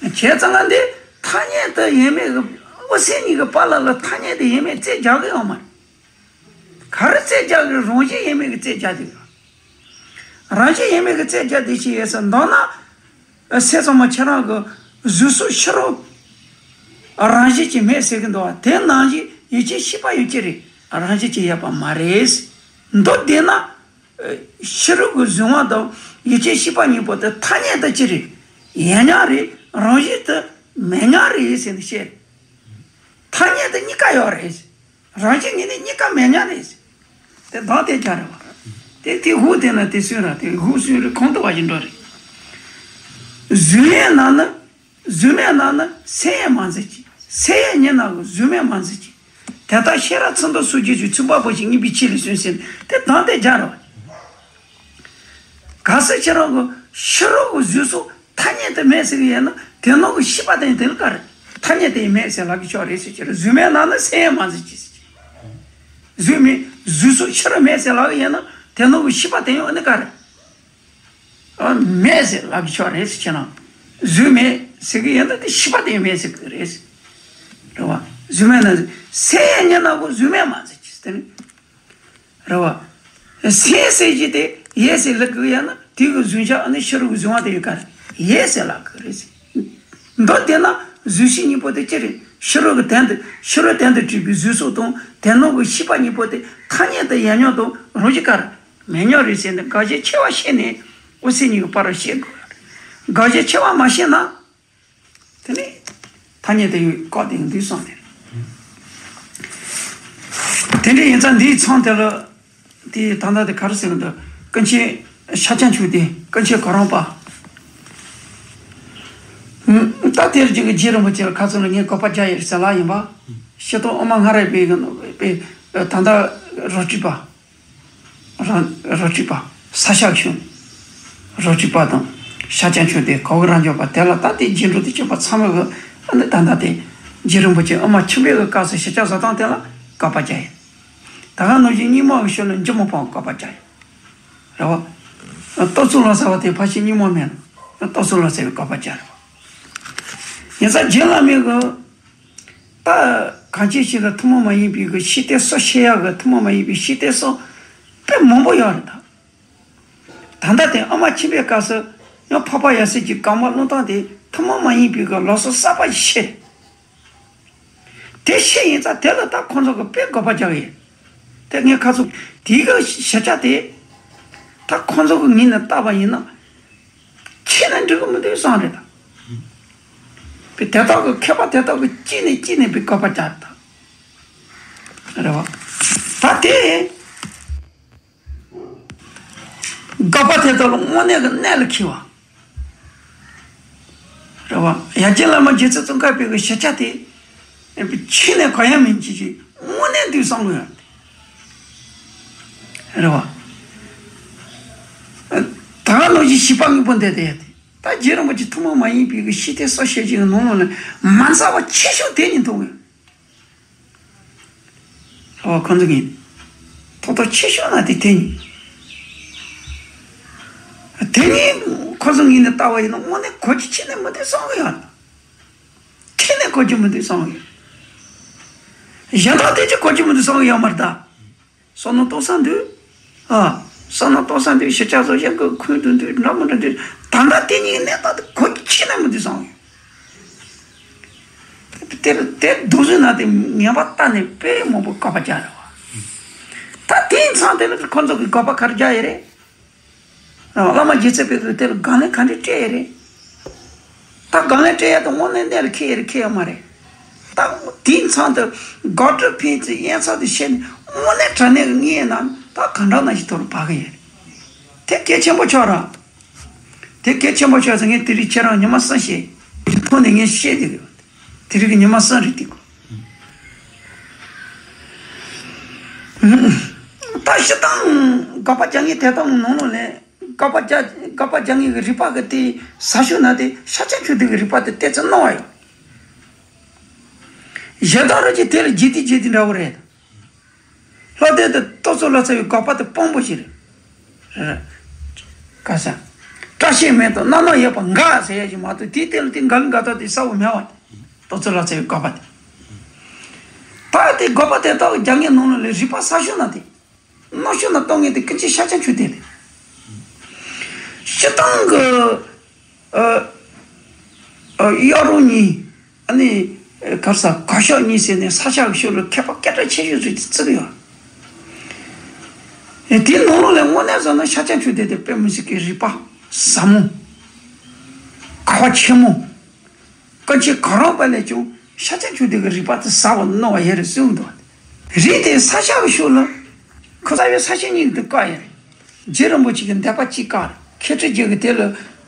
བ། བྱས་ཙང་ང་འདི་ཐ་སྙད་དུ་ཡོད་མེད་ཀྱི་དབུ་སེམས་གཉིས་ཀྱི་བར་ལ་ལ་ཐ་སྙད་དུ་ཡོད་མེད་རྩོད་རྒྱག་གི་ཡོད་མ་རེད། ག་རེ་རྩོད་རྒྱག་གི། རང་བཞིན་ཡོད་མེད་ཀྱི་རྩོད་རྒྱག་དེ། རང་བཞིན་ཡོད་མེད་ཀྱི་རྩོད་རྒྱག་དེ་ཅི་ཡོད་ཟེར་མདོར་ན། སེམས་ཙམ་པ་ཁྱེད་རང་གི་གཟུགས་སོགས་ཕྱི་རོལ་རང་བཞིན་གྱིས་མེད་ཟེར་གི་འདུག་བ། དེ་ནང་བཞིན་ཡིད་ཆེས་ཤེས་པ་ཡང་ཅི་རེད། རང་བཞིན་གྱིས་ཡོད་པ་མ་རེད། མདོར་བསྡུས་ན། ཕྱི་རོལ་གྱི་གཟུང་བ་དང་ཡིད་ཆེས་ཤེས་པ་གཉིས་པོ་དེ་ཐ་སྙད་དུ་ཅི་རེད། ཡོད་མྱོང་རེད། རང་བཞིན་དུ་མེད་མྱོང་རེད་ཟེར་ནས་བཤད། ཐ་སྙད་དུ་གཉིས་ཀ་ཡོད་རེད། རང་བཞིན་ངོས་ནས་གཉིས་ཀ་མེད་མྱོང་རེད། དེ་བདག་དེ་ཅག་རེད་བ། དེ་དེ་ཧུ་དེ་ན་དེ་སུན་ར་དེ་ཧུ་སུན་རེ་གང་དུ་བ་ཞིག་འགྲོ་རེད། གཟུགས་མེད་ན་ནི། གཟུགས་མེད་ན་ནི་སེམས་ཡང་མ་འཛིན་གྱི། སེམས་ཡང་མེད་ན་གི་གཟུགས་མེད་མ་འཛིན་གྱི། དེ་ལྟར་ཤེས་རབ་ཚད་མདོ་སོགས་རྒྱུད་ཀྱི་ཚུལ་འབའ་པོ་ཞིག་གཉིས་པའི་ཆོས་ལས་གསུངས་ཟིན་དེ་བདག་དེ་ཅག་རེད་བ། གལ་སྲིད་ཁྱེད་རང་གི་ཕྱི་རོལ་གྱི་གཟུགས་སོགས་ཐ་སྙད་དུ་མེད་ཟེར་གྱི་ཡོད་ན། དེ་ནང་གི་ཤེས་པ་དེ་ཡང་དེ་ལ་ག་རེ། ཐ་སྙད་དུ་ཡང་མེད་ཟེར་ལབ་ཀྱི་ཆོག་རེད་ཟེར་གྱི་རེད། གཟུགས་མེད་ན་ནི་སེམས་ཡང་མ་འཛིན་གྱི་ཟེར་གྱི། གཟུགས་མེད། གཟུགས་སོགས་ཕྱི་རོལ་མེད་ཟེར་ལབ་ཀྱི་ཡོད་ན། དེ་ནང་གི་ཤེས་པ་དེ་ཡང་ཨ་ནི་ག་རེ། ཨ། མེད་ཟེར་ལབ་ཀྱི་ཆོག་རེད་ཟེར། ཁྱེད་རང་གཟུགས་མེད་ཟེར་གྱི་ཡོད་ན་དེ་ཤེས་པ་དེ་ཡང་མེད་ཟེར་གྱི་རེད། རེད་བ། གཟུགས་མེད་ན་སེམས་ཡང་མེད་ན་གི་གཟུགས་མེད་མ་འཛིན་གྱི་ཟེར་དེ་ནི། རེད་བ། སེམས་ཟེར་གྱི་དེ་ཡོད་ཟེར་ལབ་གི་ཡོད་ན། དེ་གི་གཟུང་བྱ་ཨ་ནི་ཕྱི་རོལ་གྱི་གཟུང་བ་དེ་ཡང་ག་རེ། ཡོད་ཟེར་ལབ་གི་རེད་ཟེར། མདོར་བསྡུས་ན་གཟུགས་གཞི་གཉིས་པོ་དེ་ཅི་རེད། ཕྱི་རོལ་གྱི་དོན་དུ། ཕྱི་རོལ་དོན་དུ་གྲུབ་པའི་གཟུགས་སོགས་དང་། དེ་ནང་གི་ཤེས་པ་གཉིས་པོ་དེ་ཐ་སྙད་དུ་ཡོད་མྱོང་དང་རང་བཞིན་ག་རེ། མེད་མྱོང་རེད་ཟེར་ནས་དགག་གཞི་ཕྱེ་བ་ཕྱེ་ནས་དབུ་སེམས་གཉིས་ཀྱི་བར་ལ་བཤད་དགོས། དགག་གཞི་ཕྱེ་བ་མ་ཤེས་ན། དེ་ནས་ཐ་སྙད་དུ་ཡོད་བཀག་དེ་འདུག་བསམ་སྟེ། དེ་འདྲ་ཡིན་ཙང་འདིའི་མཚམས་དེ་ལ། དེ་ད་ལྟ་དེ་ག་རེ་ཟེར་གི་འདུག་ཀུན་མཁྱེན་ཤཱཀྱ་མཆོག་དེ། ཀུན་མཁྱེན་གོ་རམས་པ། ད་དེར་རྒྱུད་ཀྱི་རྗེ་རིན་པོ་ཆེ་ལ་ཁ་ཚོན་ལ་ངས་དགག་པ་རྒྱག་ཡོད་ཟེར་ལབ་ཡིན་པ། སྤྱིར་བཏང་དབུ་མ་སྔ་རབས་པའི་པའི་ད་ལྟ་རོ་སྤྲུག་པ། རོ་རོ་སྤྲུག་པ། ས་སྐྱ་ཁྱུང་། རོ་སྤྲུག་པ་དང་ཤཱཀྱ་མཆོག་དེ་གོ་གི་རང་འཇོག་པ་དེ་ལ། ད་དེ་རྗེས་འགྲོ་དེ་སྐྱོན་པ་ཚང་མ་གི་ཨ་ནི་ད་ལྟ་དེ་རྗེ་རིན་པོ་ཆེ་དབུ་མ་ཆེན་པོའི་གི་སྐབས་སུ་ཞིབ་ཆ་བཟོ་སྟངས་དེ་ལ་དགག་པ་རྒྱག་ཡིན། ད་ག་ནང་བཞིན་རྙིང་མ་གི་ཤུལ་ལ་འཇུ་མི་ཕམ་དགག་པ་རྒྱག་ཡིན། རེད་བ། རྟོག་ཚོགས་ལོ་ཙཱ་བ་དེ་ཕལ་ཆེར་རྙིང་མ་མིན་ལ། རྟོག་ཚོགས་ལོ་ཙཱ་བའི་དགག་པ་རྒྱག་རེད་བ། ཡིན་ཙང་རྗེ་བླ་མའི་གི་ད་གང་ཅི་ཞིག་ལ་ཐུན་མོང་མ་ཡིན་པའི་གི་ཤེས་དོན་སོགས་བཤད་ཡག་གི། ཐུན་མོང་མ་ཡིན་པའི་ཤེས་དོན་སོགས་དཔེ་མང་པོ་ཡོད་རེད་ད། ད་ལྟ་དེ་དབུ་མ་ཆེན་པོའི་སྐབས་སུ་ཡང་འཕགས་པ་ཡབ་སྲས་ཀྱི་བཀའ་མ་བློ་བཏང་དེ་ཐུན་མོང་མ་ཡིན་པའི་གི་ལུགས་སྲོལ་གསར་པ་ཞིག་ཕྱེ། དེ་ཕྱེ་ཡིན་ཙང་དེ་ལ་ད་ཁོང་ཚོ་གི་དཔེ་དགག་པ་རྒྱག་ཡིན། དེ་ངས་ཁ་ཚོ་དེའི་གི་ཞིབ་ཆ་དེ་ད་ཁོང་ཚོ་གི་ངོས་ནས་བལྟས་པ་ཡིན་ན། ཕྱེ་ན་འགྲིག་གི་མི་འདུག་བསམ་རེད་ད། པའི་དེ་དག་གི་མཁས་པ་དེ་དག་གིས་གཅིག་ནས་གཅིག་ནས་པའི་དགག་པ་རྒྱག་ད། རེད་བ། ད་དེ་དགག་པ་དེ་དག་ལ་དངོས་གནས་ཀྱི་གནད་ལ་འཁེལ་བ། རེད་བ། ཡ་རྒྱལ་བླ་མ་རྗེ་བཙུན་ཙོང་ཁ་པའི་གི་ཞིབ་ཆ་དེ་ཕྱི་ནས་གོ་ཡ་མིན་གྱི་ཅིག་དངོས་གནས་འདུག་བསམ་གི་ཡོད། རེད་བ། ད་ག་ནང་བཞིན་བྱིས་པ་དངོས་པོ་འདི་དེ་ཡ་དེ། ད་རྗེ་རིན་པོ་ཆེ་ཐུན་མོང་མ་ཡིན་པའི་གི་ཤེས་དོན་སོགས་བཤད་ཀྱི་ནང་ལོགས་ལ་མ་རྩ་བ་ཆེ་ཤོས་དེ་ཉིད་མཐོང་གི། ཨོ་ཁོང་ཚོ་གི་ཐོག་ཐོག་ཆེ་ཤོས་ན་དེ་དེ་ཉིད། དེ་ཉིད་ཁོ་ཚོ་ངོས་ནས་ལྟ་བ་ཡིན་ན་དངོས་གནས་གོ་རྒྱུ་ཁྱོན་ནས་མི་འདུག་བསམ་གི་ཡོད་ལ། ཁྱོན་ནས་གོ་རྒྱུ་མི་འདུག་བསམ་གི་ཡོད། གཞན་དག་དེ་ཅིག་གོ་རྒྱུ་མི་འདུག་བསམ་གི་ཡོད་མ་རེད་ད། བསམ་མནོ་གཏོང་ས་འདུག་ཨ། བསམ་མནོ་གཏོང་ས་འདུག་ཞིབ་ཆ་བཟོ་བྱེད་དགོས། ཁུངས་འདུག་འདུག་འདྲ་མི་འདྲ་འདུག་ད་ལྟ་དེ་གཉིས་ཀྱི་གནས་སྟངས་དེ་གོ་རྒྱུ་ཁྱོན་ནས་མི་འདུག་བསམ་གི་ཡོད། དེར་དེར་སྡུག་བསྔལ་ན་དེ་ངན་པ་ལྟ་ནས་དཔེ་མང་པོ་དགག་པ་རྒྱག་རེད་བ། ད་དེའི་མཚམས་དེ་ལ་ཁོ་ཚོ་གིས་དགག་པ་ག་རེ་རྒྱག་ཡོད་རེད། བླ་མ་རྗེ་བཙུན་པའི་གི་དེ་ལ་དགག་ལན་ག་འདྲ་སྤྲད་ཡོད་རེད། ད་དགག་ལན་སྤྲད་ཡ་དེ་དངོས་གནས་གནད་ལ་འཁེལ་ཡོད་རེད་འཁེལ་ཡོད་མ་རེད། ད་དེའི་མཚམས་དེ་དགག་སྒྲུབ་ཕན་ཚུན་དབྱེ་མཚམས་དེ་ཕྱེ་ནས་དངོས་གནས་དྲང་གནས་ཀྱི་ངས་ན་ད་གང་འདྲ་ན་ཞིག་ཐོག་ལ་བབས་ཀྱི་ཡོད་རེད། དེ་གལ་ཆེན་པོ་ཆགས་ར། དེ་གལ་ཆེན་པོ་ཆགས་ཙང་ངས་དེ་རིང་ཁྱེད་རང་ཉི་མ་གསུམ་བཤད། དེ་ཐོག་ནས་ངས་བཤད་དེ་གི། དེ་རིང་གི་ཉི་མ་གསུམ་རེད་དེ་གོ། ད་སྤྱིར་བཏང་དགག་པ་རྒྱག་མཁན་དེ་དག་ནང་ལོགས་ལ་དགག་པ་རྒྱག་ དགག་པ་རྒྱག་མཁན་གྱི་རིགས་པ་གི་དེ་ཟབ་ཤོས་ན་དེ་ཤཱཀྱ་མཆོག་ལྡན་གྱི་རིགས་པ་དེ་ཏོག་ཙམ་སྣང་བ་ཡོད། གཞན་དག་རང་གི་དེ་ལ་རྗེས་དེ་རྗེས་དེ་འདྲ་བོ་རེད། ལྷག་དོན་དུ་རྟོག་ཚོགས་ལ་སོགས་པའི་དགག་པ་དེ་དཔང་པོ་ཞིག་རེད། ག་ས། སྐྲ་ཤད་མེད་དང་རྣམ་སྣང་ཡོད་པ་འགའ་ཟེར་ཡ་ཞིག་མ་གཏོགས་དེའི་སྟེང་ལ་དེ་འགལ་འགལ་ལྟ་དེ་གསལ་བོ་མེད་པ། རྟོག་ཚོགས་ལ་སོགས་པའི་དགག་པ་དེ། ད་དེ་དགག་པ་དེ་དག་རྒྱག་མཁན་ནང་ལ་ལས་རིགས་པ་གསལ་ཤོས་ན་དེ། རྣམ་དཔྱོད་ན་གཏོང་མཁན་དེ་ཀུན་མཁྱེན་ཤཱཀྱ་མཆོག་ལྡན་རེད། སྤྱིར་བཏང་གི་ཨ་ཨ་གཡག་རོང་གཉིས། ཨ་ནི་ག་རེ་ཟ། གར་ཤག་གཉིས་ཟེར་ནས་ས་སྐྱ་གི་ཕྱོགས་ལ་མཁས་པ་སྐད་གྲགས་ཆེ་ཤོས་ཚོས་དེ་བརྩི་གི་ཡོད། ཨེ་དེའི་ནང་ལོགས་ལ་དངོས་གནས་བཟོ་ན་ཤཱཀྱ་མཆོག་ལྡན་དེ་དཔེ་མི་སྲིད་ཀྱི་རིགས་པ་ཟབ་མོ། གོ་བ་ཆེན་མོ། ཀུན་མཁྱེན་གང་རུང་པ་ལས་ཀྱང་ཤཱཀྱ་མཆོག་ལྡན་གྱི་རིགས་པ་དེ་ཟབ་པར་སྣང་བ་ཡོད་རེད་གསུངས་འདུག། རིགས་དེ་ས་སྐྱ་གི་ཕྱོགས་ལ་ཁོ་རྩ་བའི་ས་སྐྱ་གཉིས་ཀྱི་དེ་བཀག་ཡོད་རེད། རྗེ་རིན་པོ་ཆེ་གི་འདོད་པ་གཅིག་བཀག་རེད། མཁས་གྲུབ་རྗེ་གི་དེ་ལ་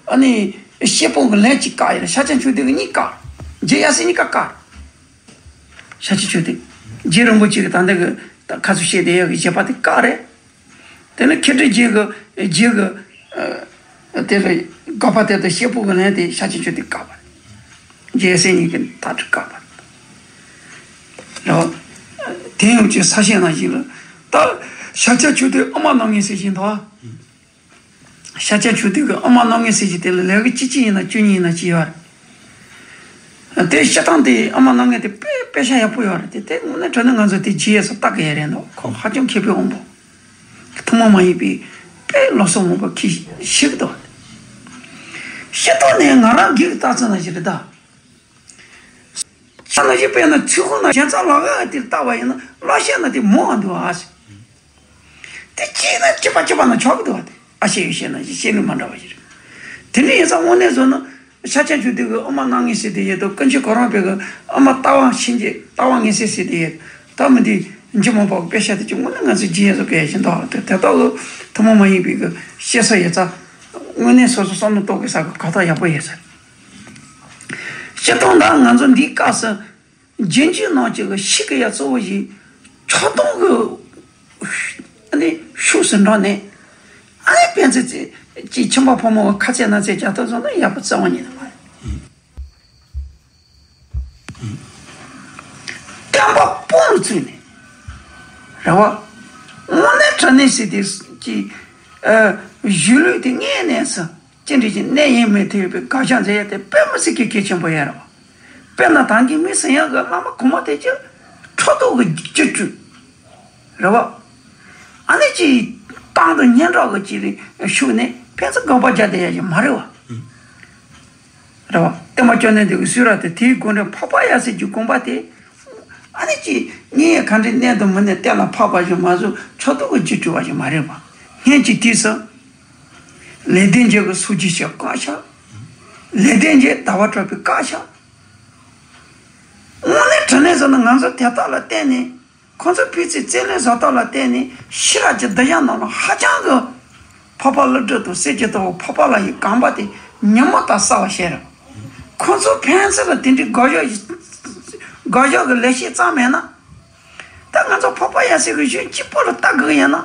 ཨ་ནི་བཤད་སྤོང་གི་ལན་གཅིག་བཀག་ཡོད་རེད། ཤཱཀྱ་མཆོག་ལྡན་གྱི་གཉིས་བཀག་རེད། རྗེ་ཡབ་སྲས་གཉིས་ཀ་བཀག་རེད། ཤཱཀྱ་མཆོག་ལྡན། རྗེ་རིན་པོ་ཆེ་གི་ད་ལྟ་གི་ད་ཁ་སུ་བཤད་དེ་ཡོད་གི་བཞེད་པ་དེ་བཀག་རེད། དེ་ནས་མཁས་གྲུབ་རྗེ་གི་རྗེ་གི་ཨ་དེ་ལ་དགག་པ་དེ་དང་བཤད་སྤོང་གི་ལན་དེ་ཤཱཀྱ་མཆོག་ལྡན་བཀག་པ་རེད། རྗེ་ཡབ་སྲས་གཉིས་ཀྱིས་ད་དྲི་བཀག་པ་རེད། རེད་བ། དེ་ཡང་ཅིག་ས་ཞིང་ནང་ཞིག་ལ་ད་ཤཱཀྱ་མཆོག་ལྡན་དབུ་མ་རྣམ་ངེས་ཟེར་བཞིན་དུ། ཤཱཀྱ་མཆོག་ལྡན་གྱི་དབུ་མ་རྣམ་ངེས་ཟེར་གྱི་དེ་ལ་ལས་ཀ་གཅིག་གཅིག་ཡིན་ན་བཅུ་གཉིས་ཡིན་ན་ཅིག་ཡོད་རེད། དེ་སྤྱིར་བཏང་དེ་དབུ་མ་རྣམ་ངེས་དེ་དཔེ་དཔེ་ཆ་ཡག་པོ་ཡོད་རེད། དེ་དེ་དངོས་གནས་དྲང་གནས་ང་ཚོ་དེ་རྗེས་སུ་ལྟ་གི་ཡ་རེད་འདུག། ཁོ་ཧ་ཅང་མཁས་པའི་དབང་པོ། ཐུན་མོང་མ་ཡིན་པའི་དཔེ་ལོ་སོ་མང་པོ་ཁྱེད་ཤེས་ཀྱི་འདུག། སྤྱིར་བཏང་ནས་ང་རང་སྒེར་གྱི་རྟགས་མཚན་ནང་བཞིན་རེད་ད། ས་ན་ཞིག་དཔེར་ན་ཚུལ་ཁོ་ན་གཞན་ཚང་ལག་ག་དེར་བལྟ་བ་ཡིན་ན་ལག་ཤེས་ན་དེ་མོ་བ་འདུག་ཨ་ཟེར། དེ་སྐྱེས་ན་སྐྱེས་པ་སྐྱེས་པ་ན་ཆོག་གི་འདུག་བ། དེ་ཨ་ཤེས་ཡོད་ཤེས་ན་ཞིག་ཤེས་ནི་མ་འདྲ་བ་ཞིག་རེད། དེ་འདྲ་ཡིན་ཙང་དངོས་གནས་བཟོ་ན་ཤཱཀྱ་མཆོག་ལྡན་གྱི་དབུ་མ་རྣམ་ངེས་ཟེར་དེ་ཡོད་དོ། ཀུན་མཁྱེན་གོ་རམས་པའི་གི་དབུ་མ་ལྟ་བ་ཤེས་འཇལ་ལྟ་བ་ངེས་གསལ་ཟེར་དེ་ཡོད། ད་མི་འདི་འཇུ་མང་པོ་དཔེ་ཤ་དེ་ཅིག་དངོས་གནས་ང་ཚོས་རྗེས་སུ་སྐད་བཞིན་དུ་དེ་དེ་དག་གི་ཐུན་མོང་མ་ཡིན་པའི་གི་ཤེས་ས་ཡོད་ཙང་། དངོས་གནས་སོ་སོ་བསམ་བློ་གཏོང་དགོས་ས་གི་གོ་རྟོགས་ཡག་པོ་ཡོད་ས་རེད། སྤྱིར་བཏང་ད་ང་ཚོ་འདིའི་སྐབས་སུ་རྗེས་འཇུག་ནང་གཅིག་གི་ཤེས་ཀྱི་ཡ་གཙོ་བོ་ཞིག་ཕྱོགས་གཏོགས་ཀྱི་ཨ་ནི་ཤུགས་སུ་འགྲོ་ནས་ཨ་ནི་ཕན་ཚུན་ཅིག་ཅིག་ཁྱིམ་པ་ཕོ་མོ་གི་ཁ་ཆད་ན་ཚད་རྒྱག་ཐབས་བཟོ་ན་ཡག་པོ་རྩ་བ་ཉིད་ནས་མ་རེད། བསྟན་པ་དཔུང་ལ་བཙུགས་ནས་རེད་བ། དངོས་གནས་དྲང་གནས་ཟེར་དེ་ཀྱི་གཞུང་ལུགས་དེ་དངོས་གནས་སུ། ཅི་འདྲ་ཞིག་གནས་ཡིན་མིན་ཐོས་པའི་དགག་བྱ་མཛད་ཡ་དེ་དཔེ་མི་སྲིད་ཀྱི་གལ་ཆེན་པོ་ཡོད་རེད་བ། དཔེར་ན་ད་གིན་མི་ཟེར་ཡག་གི་བླ་མ་གོང་མ་དེ་ཅི་ཕྲག་དོག་གི་རྒྱུ་སྤྲུལ་རེད་བ། ཨ་ནི་ཅི་བཏང་དང་སྙན་གྲགས་ཀྱི་ཅི་རིགས་ཤུགས་ནས་ཕན་ཚུན་དགག་པ་རྒྱག་བསྡད་ཡ་ཞིག་མ་རེད་བ། རེད་བ། བསྟན་པ་སྐྱོང་ནས་འདི་གི་སུས་ར་དེ་དེའི་སྒོ་ནས་འཕགས་པ་ཡབ་སྲས་ཀྱི་དགོངས་པ་དེ། ཨ་ནི་ཅི་ངས་ག་འདྲའི་གནས་དང་མི་གནས་གཏན་ལ་ཕབ་པ་ཞིག་མ་བཟོ་ཕྲག་དོག་གི་རྒྱུ་སྤྲུལ་བ་ཞིག་མ་རེད་བ། སྔོན་གྱི་དུས་སུ། ལེགས་ལྡན་འབྱེད་ཀྱི་སོ་རྒྱུས་ཞེས་བཀག་བཞག། ལེགས་ལྡན་འབྱེད་ཟླ་བ་གྲགས་པའི་བཀག་བཞག། དངོས་གནས་དྲང་གནས་བཟོ་ན་ང་ཚོ་དེ་དག་ལ་བརྟེན་ནས་ཁོང་ཚོ་ཕན་ཚུན་རྩོད་ལེན་བཟོ་ལྟ་ལ་བརྟེན་ནས་ཤེས་རབ་ཀྱི་སྡུག་བསྔལ་ནང་ལ་ཧ་ཅང་གི་འཕགས་པ་ཀླུ་སྒྲུབ་དང་གསེར་གྱི་ཐུ་བོ་འཕགས་པ་ལྷ་ཡི་དགོངས་པ་དེ་ཉིན་མོ་ལྟར་གསལ་བར་བཤད་རེད། ཁོང་ཚོ་ཕན་ཚུན་ལ་དེ་འདྲའི་དགག་བཞག་དགག་བཞག་གི་ལས་བྱེད་ཙམ་མེད་ན། ད་ང་ཚོ་འཕགས་པ་ཡབ་སྲས་ཀྱི་གཞུང་གཅིག་པོ་ལ་ལྟ་དགོས་ཡིན་ན།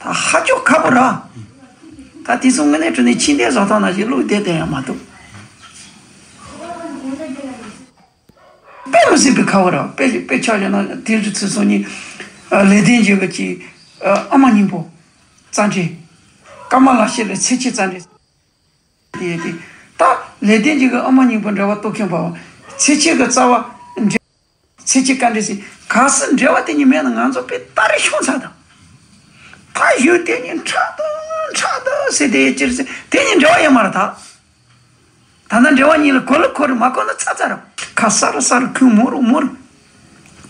ད་ཧ་ཅང་ཁག་པོ་རེད། ད་དེ་ཚོ་དངོས་གནས་དྲང་གནས་ཕྱི་ལྟས་བཟོ་སྟངས་ནང་བཞིན་བློ་བདེ་བསྡད་ཡོད་མ་འདུག། དཔེ་མི་སྲིད་པའི་ཁག་པོ་རེད། དཔེ་དཔེ་ཆ་བཞག་ན་དེ་རིང་ཚེས་སོ་གཉིས། ལེགས་ལྡན་འབྱེད་ཀྱི་ཨ་མ་སྙིང་པོ་རྩ་འགྲེལ། ཀ་མ་ལ་ཤཱི་ལའི་ཚེ་ཆད་རྩ་འགྲེལ། དེ་དེ་ད་ལེགས་ལྡན་འབྱེད་ཀྱི་ཨ་མ་སྙིང་པོ་འགྲེལ་བ་རྟོགས་མཁན་པ། ཚེ་ཆད་ཀྱི་རྩ་བ་འགྲེལ། ཚེ་ཆད་བཀའ་འགྲེལ་ཟེར་ག་སུ་འགྲེལ་བ་དེ་གཉིས་མེད་ན་ང་ཚོ་དཔེ་སྟ་རེ་ཤོང་ཚར་དང་། ད་གཞུང་དེ་གཉིས་ཕྲག་དོག་ཕྲག་དོག་ཟེར་དེ་ཅིར་ཟེར་དེ་གཉིས་འགྲེལ་བ་ཡོད་མ་རེད་ད། ད་ལྟ་འགྲེལ་བ་གཉིས་ལ་གོ་ལ་གོ་རེ་མ་གོ་ན་ཚ་ཚ་རེད། ཁ་ས་རུ་ས་རུ་ཁུང་མོ་རུ་མོ་རུ།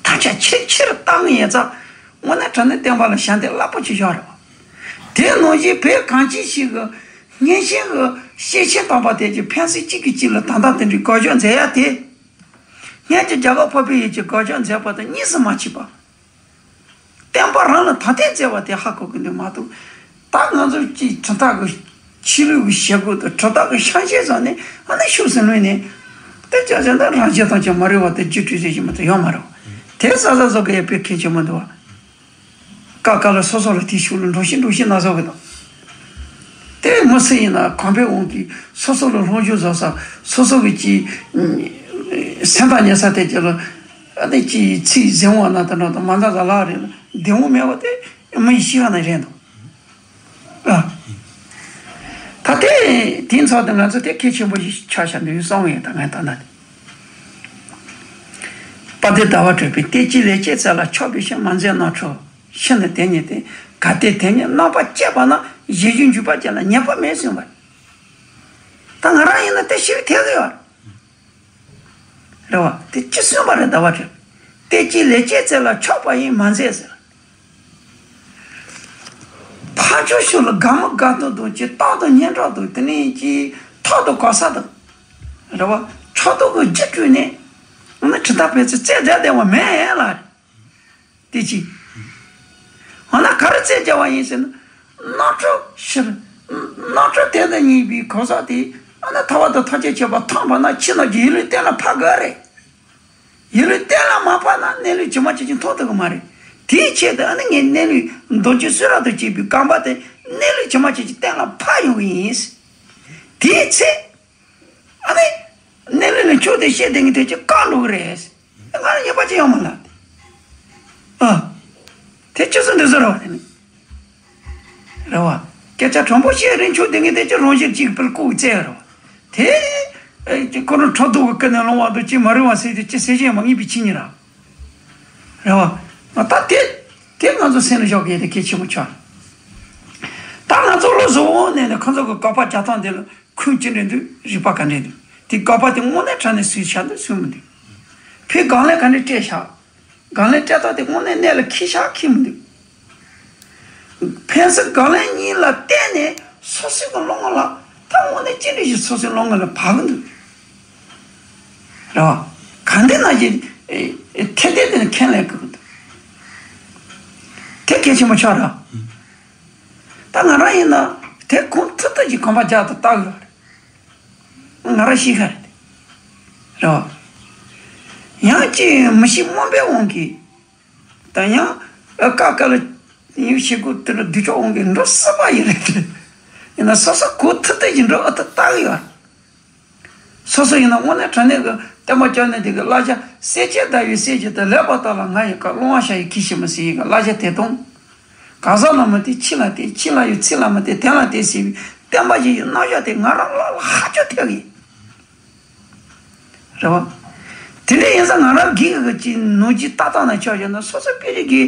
ད་ཆ་ཆེར་ཆེར་བཏང་ངེས་ཙང་དངོས་གནས་དྲང་གནས་བསྟན་པ་ལ་ཞབས་འདེགས་རླབས་པོ་ཆེ་བཞག་རེད་བ། དེ་ནང་བཞིན་བོད་གངས་ཅན་ཞིག་གི་སྔོན་བྱོན་གྱི་སྐྱེས་ཆེན་དམ་པ་དེ་ཚོས་ཕན་ཚུན་གཅིག་གིས་གཅིག་ལ་ད་ལྟ་དེ་འདྲའི་དགག་བཞག་མཛད་ཡ་དེ། སྔོན་གྱི་རྒྱ་གར་འཕགས་པའི་ཡུལ་གྱི་དགག་བཞག་མཛད་པ་དང་གཉིས་སུ་མ་མཆིས་པ། བསྟན་པ་རང་ལ་དམ་བཏགས་མཛད་པ་དེ་ཧ་གོ་གི་འདུག་མ་གཏོགས། ད་ང་ཚོ་གཅིག་གྲུབ་མཐའ་གི་ཆོས་ལུགས་ཀྱི་བྱེད་སྒོ་དང་གྲུབ་མཐའ་གི་བྱ་བྱེད་ཙམ་ནས་ཨ་ནི་ཤུགས་སུ་ལོན་ནས། དེ་ཅག་ཅག་ད་རང་བྱེད་དང་ཅང་མ་རེད་བ། དེ་རྒྱུ་འབྲས་ཟེར་གྱི་མ་གཏོགས་ཡོད་མ་རེད་བ། དེ་ས་ས་བཟོ་གི་ཡ་དཔེ་གལ་ཆེན་མོ་འདུག་བ། ཀ་ཀ་ལ་སོ་སོ་ལ་དེའི་ཤུགས་ལ་འགྲོ་ཤེས་འགྲོ་ཤེས་ན་བཟོ་གི་དང་། དེ་ སུ་ཡིན་ན་གོམས་པའི་དབང་གིས་སོ་སོ་ལ་སློབ་སྦྱོང་བཟོ་ས། སོ་སོ་གི་ཅིག་སེམས་ཐག་ཉེ་ས་དེ་ཅིག་ལ་ཨ་ནི་ཅིག་ཚིག་གཟེར་བ་ན་དང་འདྲ་དང་མ་འདང་ས་ལག་རེད་ལ་བདེ་བོ་མེད་པ་དེ་མི་ཡི་ཤི་ཁ་ན་རེད་འདུག་ཨ། ད་དེ་དེ་ཚོ་དེ་ང་ཚོ་དེ་གལ་ཆེན་པོ་ཞིག་ཆགས་བཞག་འདུག་བསམ་ཡོད། ད་ངས་ད་ལྟ་དེ། དཔལ་ལྡན་ཟླ་བ་གྲགས་པས་ལྟས་ཀྱིས་ལེགས་སྤྱད་བཙལ་ལ་ཆགས་པའི་ཕྱིར། མ་མཛེས་རྣམ་འཕྲུལ་ཕྱིར་ན་དེ་ཉིད་དེ། གལ་ཏེ་དེ་ཉིད་རྣམ་པར་དཔྱད་པ་ན། གཞན་གཞན་འཇུག་པ་ཅན་ལ་ཉེས་པ་མེད་གསུངས་པ། ད་ང་རང་ཡིན་ན་དེ་ཞིག་ཐེག་གི་ཡོད་རེད་བ། དེ་ཅི་གསུངས་པ་རེད་ཟླ་བ་གྲགས། ལྟས་ཀྱིས་ལེགས་སྤྱད་བཙལ་ལ་ཆགས་པ་ཡིས་མ་མཛེས་ཟེར། ཕར་ཕྱོགས་ཕྱོགས་ལ་དགའ་མི་དགའ་སྟོན་དང་ཅིག་གཏམ་དང་སྙན་གྲགས་དང་དེ་ནས་ཅིག་ཐོག་དང་གོ་ས་དང་། རེད་བ། ཕྱོགས་གཏོགས་ཀྱི་རྒྱུ་སྤྲོས་ནས། འོ་ན་ཇི་ལྟར་ཕན་ཚུན་རྩོད་རྒྱག་བསྡད་པ་མེད་ལ། དེ་ཅི། འོ་ན་ག་རེ་རྩོད་རྒྱག་པ་ཡིན་ཟེར་ན། རྣམ་འཕྲུལ་ཕྱིར། རྣམ་འཕྲུལ་དེ་དང་གཉིས་པའི་གོ་ས་དེ་ཨ་ན་ཐར་པ་དང་ཐམས་ཅད་མཁྱེན་པ་མཐོང་བ་ན་ཕྱི་ནང་གི་ཡིད་ལུས་གཏན་ལ་ཕབ་དགོས་རེད། ཡིད་ལུས་གཏན་ལ་མ་ཕབ་ན་གནས་ལུས་ཇི་མ་ཇི་བཞིན་མཐོང་ཐུབ་ཀྱི་མ་རེད། དེའི་ཆེད་དུ་ཨ་ནི་ངས་གནས་ལུས་མདོ་རྒྱུད་བསྲུང་རབ་ཏུ་བྱས་པའི་རྐང་པ་དེ་གནས་ལུས་ཇི་མ་ཇི་བཞིན་གཏན་ལ་ཕབ་ཡོང་གི་ཡིན། དེའི་ཚེ། ཨ་ནི། གནས་ལུགས་ལ་ཆོས་དེ་བཤད་དེ་ངས་དེ་ཅི་བཀག་འགྲོ་གི་རེད། ང་ལ་ཉེས་པ་ཅི་ཡང་མ་ལ། ཨ། དེ་ཅི་སུ་འདི་ཟེར་བ་དེ་ནི། རེད་བ། སྐད་ཆ་དྲང་པོ་བཤད་རིན་ཆོད་དེ་ངས་དེ་ཅི་རང་བཞིན་གཅིག་པུར་བཀོད་བཙལ་རེད་བ། དེ། ཁོ་རང་ཁྲག་དུག་གི་ཀི་ནས་སློང་བ་དུ་ཅི་མ་རུང་བ་ཟེར་དེ་ཅི་ཟེར་བཞིན་མ་ངེས་པའི་ཆི་ཉི་ར། རེད་བ། ང་ད་དེ། དེ་ང་ཚོ་སེམས་ལ་བཞག་གི་ཡོད་དེ་གལ་ཆེན་པོ་ཆགས། ད་ང་ཚོ་ལོ་གཟུ་བོ་ནས་ནས་ཁོ་ཚོ་གི་དགག་པ་རྒྱག་སྟངས་དེ་ལ། ཁུངས་ཅི་འདྲ་འདུག་རིགས་པ་ག་འདྲ་འདུག་དེ་དགག་པ་དེ་དངོས་གནས་དྲང་གནས་སུས་བྱ་འདུག་སུས་མི་འདུག་ཕའི་དགག་ལན་ག་འདྲ་སྤྲད་བཞག་དགག་ལན་སྤྲད་སྟངས་དེ་དངོས་གནས་གནད་ལ་འཁེལ་བཞག་འཁེལ་མི་འདུག་ཕན་ཚུན་དགག་ལན་གཉིས་ལ་བརྟེན་ནས་སོ་སོའི་གི་བློ་ངོ་ལ་ད་དངོས་གནས་ཅི་འདྲ་ཞིག་སོ་སོའི་བློ་ངོ་ལ་བབས་ཀྱི་འདུག་རེད་བ། ག་འདྲ་ན་ཞིག་ཨེ་ཨེ་ཐད་ཐད་དེ་ནས་ཁས་ལེན་དགོས་ཀྱི་འདུག་དེ་གལ་ཆེན་པོ་ཆགས་ར། ད་ང་རང་ཡིན་ན་དེ་གོང་ཐུབ་ཐུབ་ཀྱི་གོམ་པ་རྒྱག་ཏུ་བཏགས་ཡོད་རེད། ང་རང་ཤེས་ཁ་རེད། རེད་བ། ཡང་ཅིག་མི་ཤེས་རྨོངས་པའི་དབང་གིས། ད་ཡང་ཨ་ཀ་ཀ་ལ་ཡུལ་ཤེས་དགོས་དེ་ལ་སྡུག་ཅག་དབང་གིས་འགྲོ་སྲིད་པ་ཡིན་རེད་དེ། ཡིན་ན་སོ་སོ་གོ་ཐུབ་ཐུབ་ཀྱི་འགྲོ་ཨ་ཐུབ་བཏགས་ཡོད་རེད། སོ་སོ་ཡིན་ན་དངོས་གནས་དྲང་གནས་ཀྱི་བསྟན་པ་སྐྱབས་གནས་དེ་གི་བླ་ཆ་སེར་སྐྱའི་ཟླ་བའི་གསེར་གྱི་དུ་ལེགས་པར་བརྟགས་ལ་ང་ཡི་བཀའ་སློང་བ་ཤ་ཡི་ཁྱི་ཤི་མི་ཟེར་ཡི་གི་བླ་ཆ་དེ་དང་། གང་ཟག་ལ་མི་བལྟ་ཕྱི་ལ་བལྟ། ཕྱི་ལ་ཡོད་ཚིག་ལ་མི་བལྟ་དོན་ལ་བལྟ་ཟེར་བའི་བསྟན་པ་ཞིག་གི་རྣམ་གཞག་དེ་ང་རང་ལ་ལ་ཧ་ཅང་ཐེག་ཡིན། རེད་བ། དེ་འདྲ་ཡིན་ཙང་ང་རང་སྒེར་གྱི་ནང་གི་ལྟ་སྟངས་ནང་ཆ་བཞག་ན་སོ་སོ་དཔེ་རིས་ཀྱི་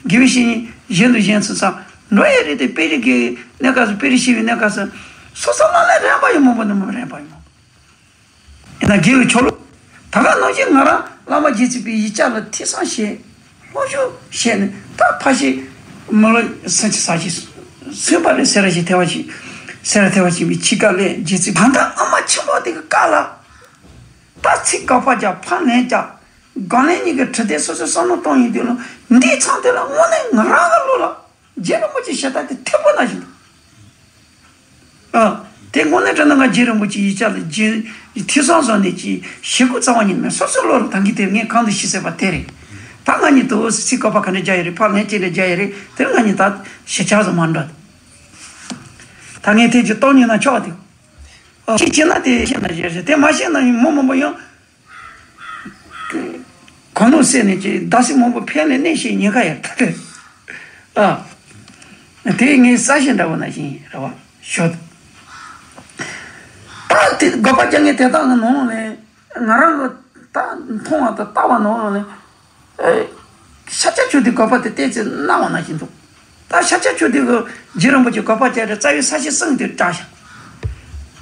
དགེ་བའི་བཤེས་གཉེན་གཞན་དང་གཞན་ཚོ་ཚང་འགྲོ་ཡི་རེད་དེ། དཔེ་རིས་ཀྱི་གནས་སྐབས་སུ་དཔེ་རིས་ཤེས་པའི་གནས་སྐབས་སུ་སོ་སོ་ལ་ལ་རན་པ་ཡོད་མང་པོ་ནི་མ་རན་པ་ཡོད་མང་པོ། ཡིན་ན་དགེ་བའི་ཆོ་ལོ། ད་ག་ནང་བཞིན་ང་རང་བླ་མ་རྗེ་བཙུན་པའི་ཡིག་ཆ་ལ་ཐོས་བསམ་བྱས། སློབ་སྦྱོང་བྱས་ནས་ད་ཕ་ཤི་མི་ལོ་སུམ་ཅུ་སོ་བཞི་སོན་པ་རེད་ཟེར་ར་ཞིག་ཐེ་བ་ཞིག་ཟེར་ར་ཐེ་བ་ཞིག་པའི་ཕྱི་དཀའ་ལས་རྗེ་བཙུན་ད་ལྟ་ཨ་མ་ཆེན་པོ་དེ་གི་བཀའ་ལ། ད་ཚིག་དགག་པ་རྒྱག་ཕར་ལན་རྒྱག་དགག་ལན་གཉིས་ཀྱི་དྲི་དེ་སོ་སོའི་བསམ་བློ་གཏོང་ཡིན་དུས་ལ་འདིའི་མཚམས་དེ་ལ་དངོས་གནས་ང་རང་གི་བློ་ལ། རྗེ་རིན་པོ་ཆེ་ཞལ་ཏ་དེ་ཐེ་པོ་ན་བཞིན་དུ། ཨ། དེ་དངོས་གནས་དྲང་གནས་ང་རྗེ་རིན་པོ་ཆེ་ཡིག་ཆ་ལ་རྗེ་ཐོས་བསམ་བཟོ་ནས་ཀྱི་ཞེ་དགུ་རྩ་བ་ཉིད་མེད་སོ་སོའི་བློ་ལ་ད་གིན་དེ་ངས་གང་དུ་ཞིག་ཟེར་བ་དེ་རེད། ད་ང་གཉིས་དུ་ཚིག་བཀག་པ་ག་འདྲ་རྒྱག་ཡོད་རེད། ཕར་ལན་ཅི་འདྲ་རྒྱག་ཡོད་རེད། དེར་ང་གཉིས་ད་ཞེ་ཆགས་སུ་མ་འགྲོ། ད་ངས་དེ་ཅི་གཏོང་ཉིན་ན་ཆོག་དེ། ཨ། ཅི་བྱེད་ན་དེ་བྱེད་ན་ཞེས་ཞེས་དེ་མ་ཤེས་ན་མི་མང་པོ་ཡང་། གང་ལོག་སེ་ནས་ཀྱི་ཟླ་སྲིན་མང་པོ་ཕན་ལས་གནས་ཤེས་ཉེན་ཁ་ཡར་ཐལ་ཏེ། ཨ། དེ་ངའི་ས་ཞིང་འདྲ་བོ་ན་བཞིན་རེད་བ་ཞོ། ད་དེ་དགག་པ་རྒྱག་མཁན་དེ་དག་གི་ནང་ནས་ང་རང་གི་ད་མཐོང་བ་དང་ལྟ་བ་ནང་ནས། ཤཱཀྱ་མཆོག་དེ་དགག་པ་དེ་ཏོག་ཙམ་གནང་བ་ན་བཞིན་འདུག་ད་ཤཱཀྱ་མཆོག་དེ་གི་རྗེ་རིན་པོ་ཆེ་དགག་པ་བྱས་ཏེ་རྩ་བའི་ས་བྱི་གསུམ་དེར་བཀྲལ་བཞག་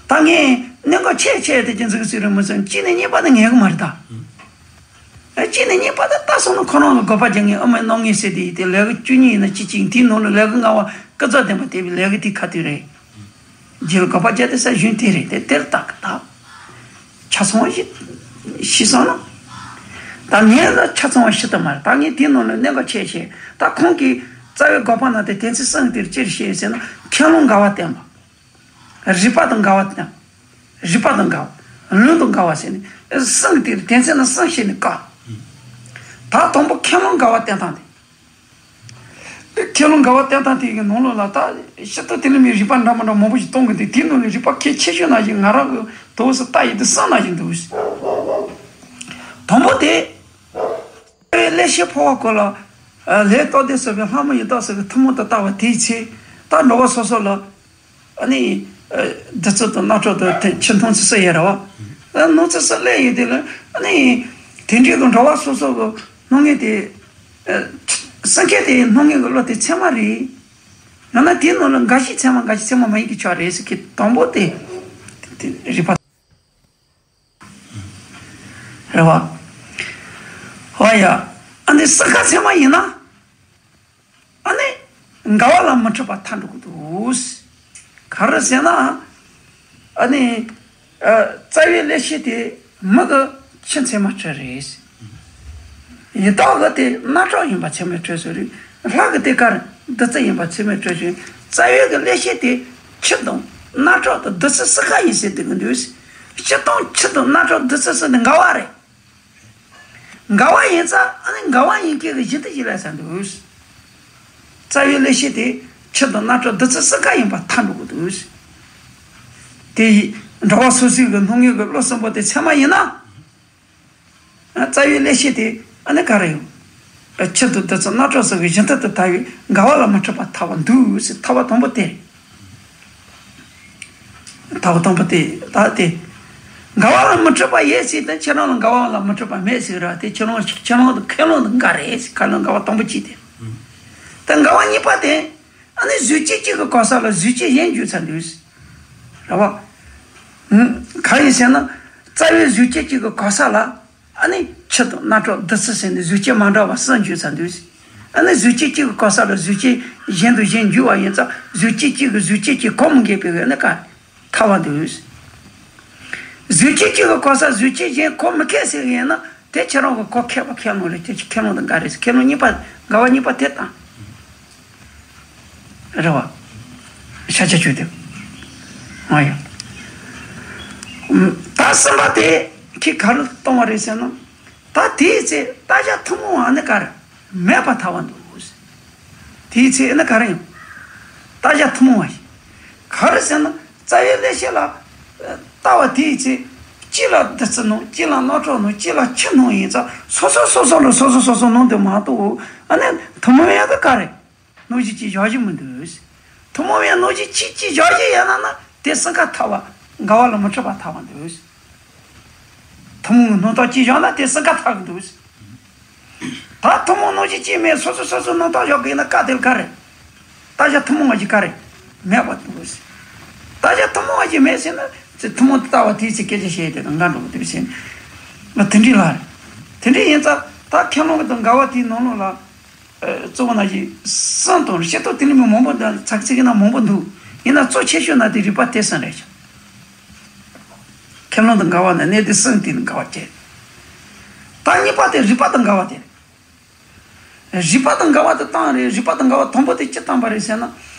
ད་ངས་གནད་འགག་ཆེ་ཆེ་དེ་ཅི་འཛིགས་སུ་རིང་མི་སོང་གཅིག་ནས་གཉིས་པ་ནི་ངེས་གི་མ་རེད་ད། གཅིག་ནས་གཉིས་པ་དེ་ལྟ་སོང་ན་ཁོ་རང་ལ་དགག་པ་རྒྱག་མཁན་ཨ་མའི་རྣམ་ངེས་ཟེར་དེ་ཡིན་ཏེ་ལས་ཀ་བཅུ་གཉིས་ཡིན་ན་གཅིག་གཅིག་དེའི་ནང་ལ་ལས་ཀ་ལྔ་བ་ཀུན་རྫོབ་བདེན་པ་དེ་བའི་ལས་ཀ་དེ་ཁ་ཐུག་རེད། རྗེ་ལ་དགག་པ་བརྒྱབ་སྟེ་ས་གཞུང་དེ་རེད་དེ་དེར་བཏགས་ཀྱི་ད། ཆ་ཚང་བ་ཞིག་ཤེས་སོང་ན། ད་ངས་ལ་ཆ་ཚང་བ་ཤེས་ཐུབ་མ་རེད། ད་ངས་དེའི་ནང་ནས་གནད་འགག་ཆེ་ཆེ་ད་ཁོང་གིས་རྩ་བའི་དགག་པ་ན་དེ་དོན་ཚན་གསུམ་དེར་ཅིར་བཤད་ཟེར་ན་ཁས་བླངས་འགལ་བ་བསྟན་པ། རིགས་པ་དང་འགལ་བ་བསྟན། རིགས་པ་དང་འགལ་བ། ལུང་དང་འགལ་བ་ཟེར་ནས་གསུམ་དེར་དོན་ཚན་ན་གསུམ་བཤད་ནས་བཀག་ད་དང་པོ་ཁས་བླངས་འགལ་བ་བསྟན་སྟངས་དེ། དེ་ཁས་བླངས་འགལ་བ་བསྟན་སྟངས་དེ་གི་ནང་ལོགས་ལ་ད་ཕྱི་ཐོག་དེ་ལས་མི་རིགས་པ་འདྲ་མི་འདྲ་མང་པོ་ཞིག་གཏོང་གི་འདུག་དེའི་ནང་ནས་རིགས་པ་གལ་ཆེ་ཤོས་ནང་བཞིན་ང་རང་གི་དོགས་སུ་ལྟ་ཡི་དུ་བསམ་ནང་བཞིན་འདུག་དང་པོ་དེ། ཀླད་ཤེས་འཕོ་བ་སྐོར་ལ། ལྷའི་རྟོགས་ལྡན་སོགས་པའི་ལྷ་མོ་ཡི་དྭགས་སོགས་ཀྱི་ཐུན་མོང་དུ་ལྟ་བ་དེའི་ཚེ། ད་འགྲོ་བ་སོ་སོ་ལ། ཨ་ནི། བདུད་རྩི་དང་རྣག་ཁྲག་དང་དེ་ཆུ་སྣང་ཚུལ་སུ་ཡོད་རེད་བ། སྣང་ཚུལ་སུ་ཀླད་ཡོད་དེ་ལ། ཨ་ནི། དེ་འདྲའི་གི་འགྲོ་བ་སོ་སོ་གི་སྣང་ངེས་དེ། སེམས་ཁམས་དེ་སྣང་ངེས་གི་བློ་དེ་ཚད་མ་རེད། ཡང་ན་དེའི་ནང་ལ་འགའ་ཞིག་ཚད་མ་འགའ་ཞིག་ཚད་མ་མ་ཡིན་གྱི་ཆ་རེད་ཟེར་གི་དང་པོ་དེ། དེ་རིགས་པ། རེད་བ། ཨོ་ཡ། ཨ་ནི་སེམས་ཁམས་ཚད་མ་ཡིན་ན། ཨ་ནི། འགལ་བ་ལ་མི་འཁྲུལ་པ་ཐལ་འགྲོ་གི་འདུག་ག་རེ་ཟེར་ན། ཨ་ནི། རྩ་བའི་ཀླད་ཤེས་དེ་མི་གི་ཆུ་ཚད་མ་འཁྲུལ་རེད། ཡི་དྭགས་ཀྱི་དེ་རྣག་ཁྲག་ཡིན་པ་ཚད་མས་འཁྲུལ་ཟེར་རེད། ལྷ་གི་དེ་གར་བདུད་རྩི་ཡིན་པ་ཚད་མས་འཁྲུལ་ཞིང་རྩ་བའི་གི་ཀླད་ཤེས་དེ་ཆུ་དང་རྣག་ཁྲག་དང་བདུད་རྩི་སུ་ག་ཡིན་ཟེར་འདུག་གི་འདུག་སྤྱིར་བཏང་ཆུ་དང་རྣག་ཁྲག་བདུད་རྩི་ཟེར་ནི་འགལ་བ་རེད། འགལ་བ་ཡིན་ཙང་ཨ་ནི་འགལ་བ་ཡིན་སྐད་ཀྱི་གཞི་དེ་ཞིག་ལ་ཟེར་འདུག་རྩ་བའི་ཀླད་ཤེས་དེ་ཆུ་དང་རྣག་ཁྲག་བདུད་རྩི་སུ་ག་ཡིན་པ་ཐལ་འགྲོ་གི་འདུག་དེ་ཡིས་འགྲོ་བ་སོ་སོའི་གི་སྣང་ངེས་ཀྱི་བློ་གསུམ་པོ་དེ་ཚད་མ་ཡིན་ན། རྩ་བའི་ཀླད་ཤེས་དེ་ཨ་ནི་ག་རེ་ཡོད། ཆུ་དང་བདུད་རྩི་རྣག་ཁྲག་སོགས་ཀྱི་གཞི་མཐུན་དུ་ཐལ་བས་འགལ་བ་ལ་མི་འཁྲུལ་པ་ཐལ་བ་འདུག་ཟེར་ཐལ་བ་དང་པོ་དེ་རེད། ཐལ་བ་དང་པོ་དེ་ད་དེ། འགལ་བ་ལ་མི་འཁྲུལ་པ་ཡོད་ཟེར་དུས་ཁྱེད་རང་ལ་འགལ་བ་ལ་མི་འཁྲུལ་པ་མེད་ཟེར་ར་དེ་ཁྱེད་རང་ཁྱེད་རང་དང་ཁས་བླངས་དང་འགལ་རེད་ཟེར་ཁས་བླངས་འགལ་བ་དང་པོ་གཅིག་དེ། ད་འགལ་བ་གཉིས་པ་དེ། ཨ་ནི་གཟུགས་ཅན་གཅིག་གི་གོ་ས་ལ་གཟུགས་ཅན་གཞན་འཇུག་ཚར་འདུག་རེད་བ། གང་ཡིན་ཟེར་ན། རྩ་བའི་གཟུགས་ཅན་གཅིག་གི་གོ་ས་ལ། ཨ་ནི་ཆུ་དང་རྣག་ཁྲག་བདུད་རྩི་ཟེར་ནས་གཟུགས་ཅན་མ་འདྲ་བ་གསུམ་འཇུག་ཚར་འདུག་ཨ་ནི་གཟུགས་ཅན་གཅིག་གི་གོ་ས་ལ་གཟུགས་ཅན་གཞན་དང་གཞན་འཇུག་པ་ཡིན་ཙང་གཟུགས་ཅན་གཅིག་གི་གཟུགས་ཅན་གཅིག་གོ་མི་འགེབས་པའི་ཨ་ནི་ཀ་ཐལ་བ་འདུག་གཟུགས་ཅན་གཅིག་གི་གོ་ས་གཟུགས་ཅན་གཞན་གོ་མི་ཁེགས་ཟེར་ཡིན་ན་དེ་ཁྱེད་རང་གི་གོ་ཁེགས་པ་ཁས་བླངས་རེད་དེ་ཁས་བླངས་དང་འགལ་རེད་ཁས་བླངས་གཉིས་པ་འགལ་བ་གཉིས་པ་དེ་དང་། རེད་བ། ཤ་ཆ་ཆོས་དེ། ཨ་ཡ། ད་གསུམ་པ་དེ་ཁྱི་ག་རུ་གཏོང་བ་རེད་ཟེར་ན། ད་དེའི་ཚེ་ལྟ་བྱ་ཐུན་མོང་བ་ནི་ག་རེ་མེད་པར་ཐལ་བ་འདུག་དེའི་ཚེ་ནི་ག་རེ་ཡིན། ལྟ་བྱ་ཐུན་མོང་བ་ཞིག་ག་རེ་ཟེར་ན་རྩ་བའི་ཀླད་ཤེས་ལ། ལྟ་བ་དེའི་ཚེ། གཅིག་ལ་བདུད་རྩི་སྣང་གཅིག་ལ་རྣག་ཁྲག་སྣང་གཅིག་ལ་ཆུ་སྣང་ཡིན་ཙང་སོ་སོ་སོ་སོ་ལ་སོ་སོ་སོ་སོ་སྣང་དུ་མ་གཏོགས་ཨ་ནི་ཐུན་མོང་ཡང་དུ་ག་རེ། སྣང་གཞི་གཅིག་བཞག་གཞི་མི་འདུག་ཐུན་མོང་བའི་སྣང་གཞི་གཅིག་གཅིག་བཞག་གཞི་ཡོད་ན་ན་དེ་སེམས་ཁམས་ཐལ་བ། འགལ་བ་ལ་མི་འཁྲུལ་པ་ཐལ་བ་འདུག་ཐུན་མོང་གི་སྣང་སྟངས་གཅིག་བཞག་ན་དེ་སེམས་ཁམས་ཐལ་གི་འདུག་ད་ཐུན་མོང་སྣང་གཞི་གཅིག་མེད་སོ་སོ་སོ་སོ་སྣང་སྟངས་བཞག་གི་ཡིན་ན་ཀ་དེ་ལ་ག་རེ། ལྟ་བྱ་ཐུན་མོང་བ་ཞིག་ག་རེ། མེད་པ་འདུག་ལྟ་བྱ་ཐུན་མོང་བ་ཞིག་མེད་ཟེར་ན་ཚེ་ཐུན་མོང་དུ་ལྟ་བ་དེའི་ཚེ་སྐད་ཆ་བཤད་དེ་དང་འགལ་འགྲོ་གི་འདུག་ཟེར། ང་དེ་འདྲི་ལ་རེད། དེ་འདྲི་ཡིན་ཙང་ད་ཁས་བླངས་གི་དང་འགལ་བ་དེའི་ནང་ལོགས་ལ། གཙོ་བོ་ན་བཞིན་གསུམ་དང་ཤེས་རྟོགས་དེ་ལས་མི་མང་པོ་འདུག་ཚིག་ཚིག་ན་མང་པོ་འདུག་ཡིན་ན་གཙོ་ཆེ་ཤོས་ན་དེ་རིགས་པ་དེ་གསུམ་རེད་ཤག་ཁས་བླངས་དང་འགལ་བ་ནི་གནད་དེ་གསུམ་དེ་ནི་འགལ་བ་བྱེད། ད་གཉིས་པ་དེ་རིགས་པ་དང་འགལ་བ་དེ་རེད། རིགས་པ་དང་འགལ་བ་དེ་བཏང་རེད། རིགས་པ་དང་འགལ་བ་དང་པོ་དེ་ཅི་བཏང་པ་རེད་ཟེར་ན།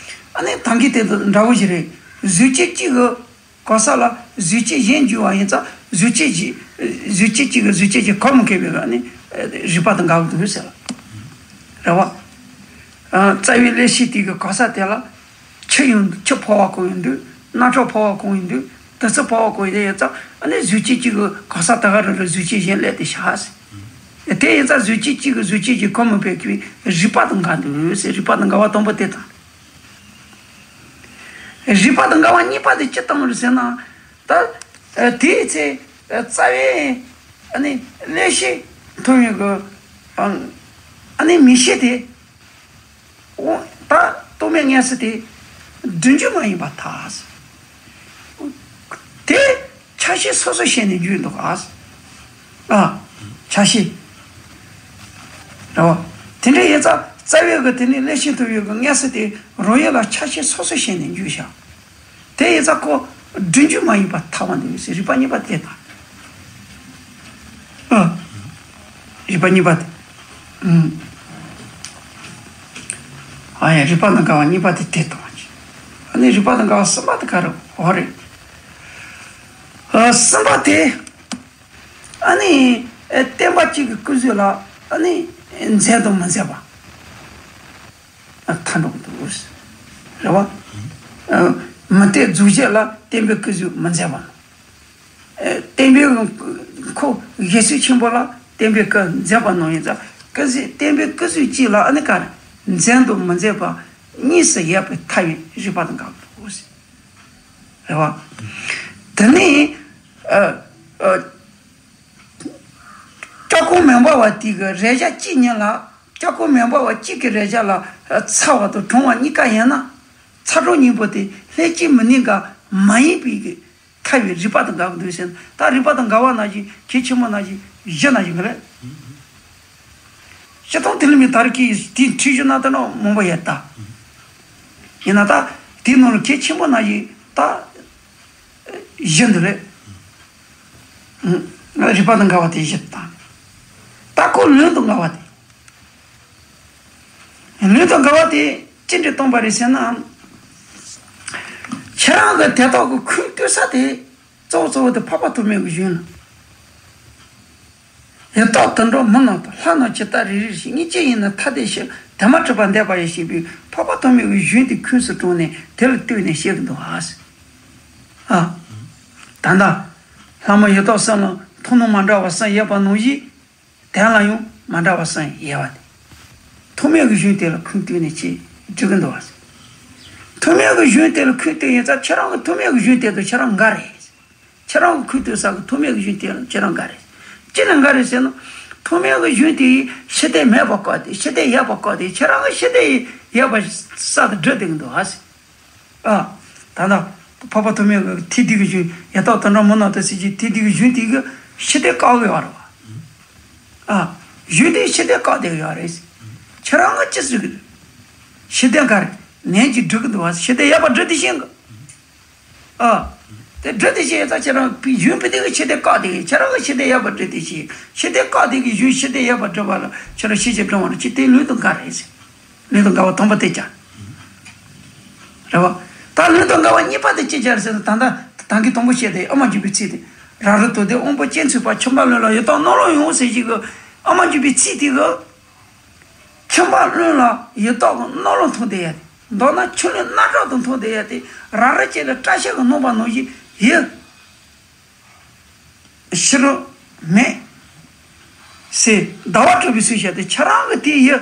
ཨ་ནི་ད་གིན་དེ་དང་འདྲ་བོ་ཞིག་རེད། གཟུགས་ཅན་གཅིག་གི་གོ་ས་ལ་གཟུགས་ཅན་གཞན་འཇུག་པ་ཡིན་ཙང་གཟུགས་ཅན་གྱི། གཟུགས་ཅན་གཅིག་གི་གཟུགས་ཅན་གྱིས་གོ་མི་ཁེགས་པའི་ཨ་ནི་རིགས་པ་དང་འགལ་གི་འདུག་ཟེར་བ། རེད་བ། རྩ་བའི་ཀླད་ཤེས་དེ་གི་གོ་ས་དེ་ལ་ཆུ་ཡང་ཆུ་ཕོ་བ་གང་ཡང་འདུག་རྣག་ཁྲག་ཕོ་བ་གང་ཡང་འདུག་བདུད་རྩི་ཕོ་བ་གང་ཡང་ཡོད་ཙང་ཨ་ནི་གཟུགས་ཅན་གཅིག་གི་གོ་ས་དེ་ག་རེ་རེད་གཟུགས་ཅན་གཞན་སླེབས་ཏེ་བཞག་ཟེར། དེ་ཡིན་ཙང་གཟུགས་ཅན་གཅིག་གི་གཟུགས་ཅན་གྱིས་གོ་མི་ཁེགས་པའི་རིགས་པ་དང་འགལ་འདུག་ཟེར། རིགས་པ་དང་འགལ་བ་དང་པོ་དེ་དང་། རིགས་པ་དང་འགལ་བ་གཉིས་པ་དེ་ཅི་ལྟ་བུ་རེད་ཟེར་ན། ད། དེའི་ཚེ། རྩ་བའི། ཨ་ནི། ཀླད་ཤེས་མཐོང་བའི་གི་ཨ་ནི་མིག་ཤེས་དེ། འོ། ད་རྟོག་མེད་མངོན་སུམ་དེ། སྒྲུབ་འཇུག་མ་ཡིན་པར་ཐལ། དེ། ཆ་ཤས་སོ་སོ་བཤད་ནས་འཇུག་འདུག་ག་ཨ། ཆ་ཤས། རེད་བ། དེ་འདྲ་ཡིན་ཙང་རྩ་བའི་གི་དེ་ནི་ཀླད་ཤེས་མཐོང་བའི་གི་མངོན་སུམ་དེ་རང་ཡུལ་ལ་ཆ་ཤས་སོ་སོ་བཤད་ནས་འཇུག་བཞག་དེ་ཡིན་ཙང་ཁོ་སྒྲུབ་འཇུག་མ་ཡིན་པར་ཐལ་བ་འདུག་ཟེར། རིགས་པ་གཉིས་པ་དེ་དང་། ཨ། རིགས་པ་གཉིས་པ་དེ། ཨུམ། ཨ་ཡ་རིགས་པ་དང་འགལ་བ་གཉིས་པ་དེ་དེ་དང་། ཨ་ནི་རིགས་པ་དང་འགལ་བ་གསུམ་པ་དེ་ག་རེ། འོ་རེད། ཨ། གསུམ་པ་དེ། ཨ་ནི། ཨེ། བསྟན་པ་གཅིག་གི་སྐུ་གཟུགས་ལ་ཨ་ནི་མཛེས་དང་མི་མཛེས་པ། མཐའ་འགྲོ་གི་འདུག། རེད་བ། མི་བསྟན་རྫོགས་བྱེད་ལ་བསྟན་པའི་སྐུ་གཟུགས་མི་མཛད་པ། བསྟན་པའི་ཁོ་དགེ་ཚུལ་ཆེན་པོ་ལ་བསྟན་པའི་སྐུ་མཛད་པ་ནང་ཡིན་ཙང་སྐུ་གཟུགས་བསྟན་པའི་སྐུ་གཟུགས་གཅིག་ལ་ཨ་ནི་ག་རེ་མཛད་དང་མི་མཛད་པ་གཉིས་སུ་ཡོད་པའི་ཐ་ཡི་རིགས་པ་དང་འགལ་འདུག། རེད་བ། དེ་ནས་ཨ་ཨ། སྐྱབས་མགོན་མི་འབོར་བ་དེ་གི་རེ་བ་གཅིག་ཉིད་ལ། སྐྱབས་མགོན་མི་འབོར་བ་གཅིག་གི་རེ་བ་ལ་ཚ་བ་དང་གྲང་བ་གཉིས་ཀ་ཡིན་ན། ཚ་གྲང་གཉིས་པོ་དེ་ལྷན་ཅིག་མི་གནས་འགལ་མ་ཡིན་པའི་གི་ཐ་ཡི་རིགས་པ་དང་འགལ་གི་འདུག་ཟེར་ན། ད་རིགས་པ་དང་འགལ་བ་ནང་བཞིན་གལ་ཆེན་པོ་ནང་བཞིན་བཞི་ནང་བཞིན་གི་རེད། སྤྱིར་བཏང་དེ་ལ་མི་ད་རེས་ཀྱི་དེའི་འཁྲིད་གཞི་ནང་དུ་ནང་མང་པོ་ཡོད་ད། ཡིན་ན་ད་དེའི་ནང་ལ་གལ་ཆེན་པོ་ནང་བཞིན་ད་བཞི་འདི་རེད། རིགས་པ་དང་འགལ་བ་དེ་བཞི་དང་། ད་ཁོ་ལུང་དང་འགལ་བ་དེ། ལུང་དང་འགལ་བ་དེ་ཅི་འདྲ་སྟོན་པ་རེད་ཟེར་ན། ཁྱེད་རང་གི་དེ་དག་གི་ཁུངས་གཏུགས་ས་དེ་གཙོ་བོ་གཙོ་བོ་དེ་འཕགས་པ་ཐོགས་མེད་ཀྱི་གཞུང་ལ། ཡི་དྭགས་དུད་འགྲོ་མི་རྣམས་དང་ལྷ་རྣམས་ཇི་ལྟར་རིགས་རིགས་ཤིང་། སྙིང་རྗེ་ཡིས་ནི་ཐ་དད་ཕྱིར། དེ་མ་གྲུབ་པ་འདས་པ་ཡི་ཞེས་པའི་འཕགས་པ་ཐོགས་མེད་ཀྱི་གཞུང་དེ་ཁུངས་སུ་དྲངས་ནས་དེ་ལ་ལྟོས་ནས་བཤད་ཀྱི་འདུག་ཨ། ཨ། ད་ལྟ་ལྷ་མོ་ཡི་དྭགས་གསུམ་ལ་མཐོང་སྣང་མ་འདྲ་བ་གསུམ་ཡོད་པ་ནང་བཞིན། དོན་ལ་ཡང་མ་འདྲ་བ་གསུམ་ཡོད་པ་དེ། ཐོགས་མེད་ཀྱི་གཞུང་དེ་ལ་ཁུངས་གཏུགས་ནས་ཅིག་འབྲི་གི་འདུག་བ། ཐོགས་མེད་ཀྱི་གཞུང་དེ་ལ་ཁུངས་གཏུགས་ཡིན་ཙང་ཁྱེད་རང་གི་ཐོགས་མེད་ཀྱི་གཞུང་དེ་དང་ཁྱེད་རང་འགལ་རེད། ཁྱེད་རང་གི་ཁུངས་གཏུགས་ས་གི་ཐོགས་མེད་ཀྱི་གཞུང་དེ་ལ་ཁྱེད་རང་འགལ་རེད། ཅི་ལ་འགལ་རེད་ཟེར་ན། ཐོགས་མེད་ཀྱི་གཞུང་དེ་ཕྱི་ལྟས་མེད་པ་བཀག་སྟེ་ཕྱི་ལྟས་ཡོད་པ་བཀག་སྟེ་ཁྱེད་རང་གི་ཕྱི་ལྟས་ཡོད་པ་གསར་དུ་སྒྲུབ་བསྡད་ཀྱི་འདུག་བ། ཨ། ད་ལྟ་འཕགས་པ་ཐོགས་མེད་ཀྱི་ཐེག་བསྡུས་ཀྱི་གཞུང་ཡི་དྭགས་དུད་འགྲོ་མི་རྣམས་དང་ཟེར་གྱི་ཐེག་བསྡུས་ཀྱི་གཞུང་དེ་གི་ཕྱི་ལྟས་བཀག་གི་ཡོད་རེད་བ། ཨ། གཞུང་དེ་ཕྱི་ལྟས་བཀག་བསྡད་ཀྱི་ཡོད་རེད། ཁྱེད་རང་གི་ཅི་ཟེར་གི་རེད། ཕྱི་ལྟས་ག་རེ་ནན་གྱིས་སྒྲུབ་ཀྱི་འདུག་བ། ཕྱི་ལྟས་ཡོད་པ་སྒྲུབ་བདེ་ཤེས་གི། ཨ། དེ་སྒྲུབ་བདེ་ཤེས་ཡོད་ཙང་ཁྱེད་རང་གཞུང་པོ་དེ་གི་ཕྱི་ལྟས་བཀག་བསྡད་ཀྱི། ཁྱེད་རང་གི་ཕྱི་ལྟས་ཡོད་པ་སྒྲུབ་བདེ་ཤེས། ཕྱི་ལྟས་བཀག་བསྡད་ཀྱི་གཞུང་ཕྱི་ལྟས་ཡོད་པ་སྒྲུབ་པ་ལ་ཁྱེད་རང་ཤེས་བྱེད་སྤྲོ་བ་ལ་ཅི་སྟེ་ལུང་དང་འགལ་རེད་ཟེར། ལུང་དང་འགལ་བ་དང་པོ་དེ་ཅག་རེད་བ། ད་ལུང་དང་འགལ་བ་གཉིས་པ་དེ་ཅི་ཅག་རེད་ཟེར་ན། ད་ལྟ་ད་གིན་དང་པོ་བཤད་དེ་ཨ་མ་འཇུག་པའི་ཚིག་དེ། རབ་རིབ་དོག་ལྡན་དབང་པོ་ཅན་ཚུད་པ། ཁྱིམ་པ་བློན་ལ་ཡི་དྭགས་རྣ་ལོང་ཡང་ཟེར་གྱི་གི་ཨ་མ་འཇུག་པའི་ཚིག་དེ་གི། ཁྱིམ་པ་བློན་ལ་ཡི་དྭགས་ཀྱི་རྣ་ལོང་མཐོང་བསྡད་ཡ་དེ། མདོར་ན་ཆུ་ཀླུང་རྣ་ཁྲག་ཏུ་མཐོང་བསྡད་ཡ་དེ། རབ་རིབ་ཅན་ལ་སྐྲ་ཤད་ཀྱིས་མནན་པ་ནང་བཞིན་ཡིད་ཕྱི་རོལ་མེད་ཟེར་ཟླ་བ་གྲགས་པའི་ཚུལ་བཤད་དེ། ཁྱེད་རང་གི་དེ་ཡི་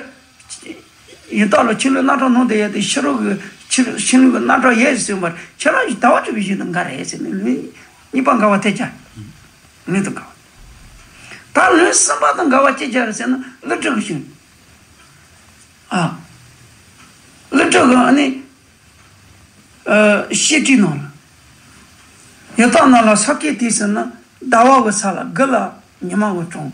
ཡི་དྭགས་ལ་ཆུ་ཀླུང་རྣ་ཁྲག་མནན་བསྡད་ཡ་དེ་ཕྱི་རོལ་གྱི་ཆུ་ཆུ་ཀླུང་གི་རྣ་ཁྲག་ཡོད་ཟེར་བར་ཁྱེད་རང་གི་ཟླ་བ་གྲགས་པའི་གཞུང་དང་འགལ་རེད་ཟེར་ནས། ལུང་གཉིས་པ་འགལ་བ་དེ་ཅག་ལུང་དང་འགལ་བ། ད་ལུང་གསུམ་པ་དང་འགལ་བ་ཅི་ཅག་རེད་ཟེར་ན། ཀླུ་སྒྲུབ་ཀྱི་གཞུང་། ཨ། ཀླུ་སྒྲུབ་ཀྱི་ཨ་ནི། ཨ། བཤེས་སྤྲིང་ནང་ལ། ཡི་དྭགས་རྣམས་ལ་ས་སྐྱེས་དུས་སུ་ནི། ཟླ་བ་གི་ས་ལ་དགུ་ལ་ཉི་མ་གི་གྲངས།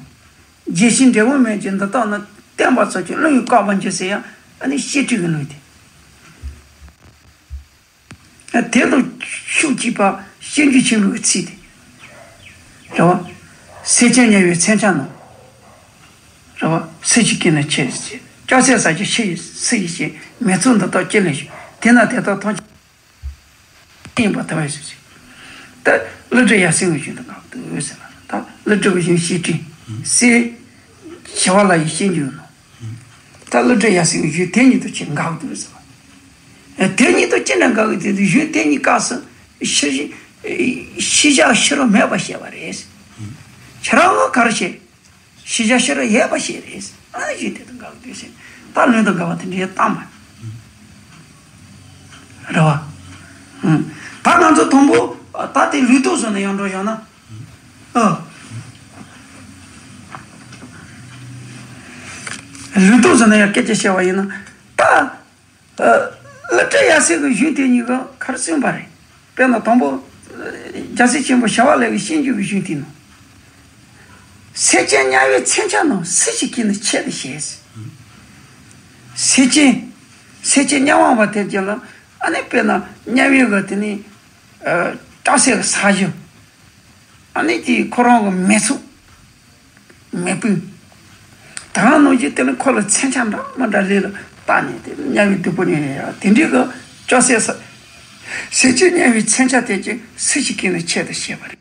བརྗེ་ཞིང་འབྲས་བུ་མེད་ཅིང་འདི་དག་ནི། བསྟན་པ་ཚོགས་ཀྱི་ཀླུ་ཡིས་བཀག་པར་འགྱུར་ཟེར་ཡང་ཨ་ནི་བཤེས་སྤྲིང་གི་ལུང་དེ། དེ་དང་ཤུགས་གཅིག་པ་སྤྱོད་འཇུག་ཆེན་པོའི་ཚིག་དེ་རེད་བ། སེམས་ཅན་དམྱལ་བའི་མཚོན་ཆ་རྣམས་རེད་བ། སུ་ཞིག་གིས་ནི་ཁྱེད་ཀྱི་ཕྱིར། ལྕགས་སྲེག་ཟ་རྒྱུ་ཆུ་ཡིས་སུ་ཡིས་ཞིག་མི་ཚོགས་འདི་དག་ཅི་ལས་བྱུང་། དེས་ན་དེ་དག་ཐམས་ཅད་ཡིན་པར་ཐལ་བས་ཟེར་ཞིང་། ད་ཀླུ་སྒྲུབ་ཡབ་སྲས་ཀྱི་གཞུང་དུ་འགག་འདུག་ཟེར་ལ། ད་ཀླུ་སྒྲུབ་ཀྱི་གཞུང་བཤེས་སྤྲིང་། སྲས་ཞི་བ་ལྷ་ཡི་སྤྱོད་འཇུག་ནང་། ད་ཀླུ་སྒྲུབ་ཡབ་སྲས་ཀྱི་གཞུང་དེ་གཉིས་དང་ཅི་འགག་འདུག་ཟེར་བ། དེ་གཉིས་དང་ཅི་འདྲ་འགག་གི་དེ་དུས་གཞུང་དེ་གཉིས་སྐབས་སུ་ཤེས་ཤེས་བྱ་ཕྱི་རོལ་མེད་པ་བཤད་པ་རེད། ཁྱེད་རང་གིས་ག་རེ་བཤད། ཤེས་བྱ་ཕྱི་རོལ་ཡོད་པ་ཞིག་རེད། ཨ་ནི་གཞུང་དེ་དང་འགལ་འདུག་ཟེར། ད་ལུང་དང་འགལ་བ་དེ་འདྲའི་བཏང་བ་རེད་བ། ཨང་། ད་ང་ཚོ་དང་པོ་ད་དེ་ལུང་དང་ཟུང་ནས་ཡང་འགྲོ་བཞག་ན། ཨ། ལུང་དང་ཟུང་ནས་ཡང་སྐད་ཆ་བཤད་པ་ཡིན་ན། ད་ཨ། ཀླུ་སྒྲུབ་ཡབ་སྲས་ཀྱི་གཞུང་དེ་གཉིས་ཀ་ག་རེ་གསུངས་པ་རེད། དཔེར་ན་དང་པོ། རྒྱལ་སྲས་ཆེན་པོ་ཞི་བ་ལྷ་གི་སྤྱོད་འཇུག་གི་གཞུང་དེ་ནང་། སེམས་ཅན་དམྱལ་བའི་མཚོན་ཆ་རྣམས། སུ་ཞིག་གིས་ནི་ཁྱེད་ལ་བཤད། སེམས་ཅན། སེམས་ཅན་དམྱལ་བ་པ་དེ་ཅིག་ལ་ཨ་ནི་དཔེར་ན་དམྱལ་བའི་གི་དེ་ནི་ཨ། སྐྱ་སེར་གྱི་ས་གཞི། ཨ་ནི་དེ་ཁོ་རང་གི་མི་ཚོགས། མེ་སྤུན། ད་ག་ནང་བཞིན་དེ་ནི་ཁོ་ལ་མཚོན་ཆ་འདྲ་མི་འདྲ་ལས་ལ་བཏགས་ནས་དེ་དམྱལ་བའི་སྡུག་པོ་ནས་ཡ་དེ་འདྲའི་གི་སྐྱ་སེར་ས། སེམས་ཅན་དམྱལ་བའི་མཚོན་ཆ་དེ་ཅིག་སུ་ཞིག་གིས་ནི་ཁྱེད་ལ་བཤད་པ་རེད།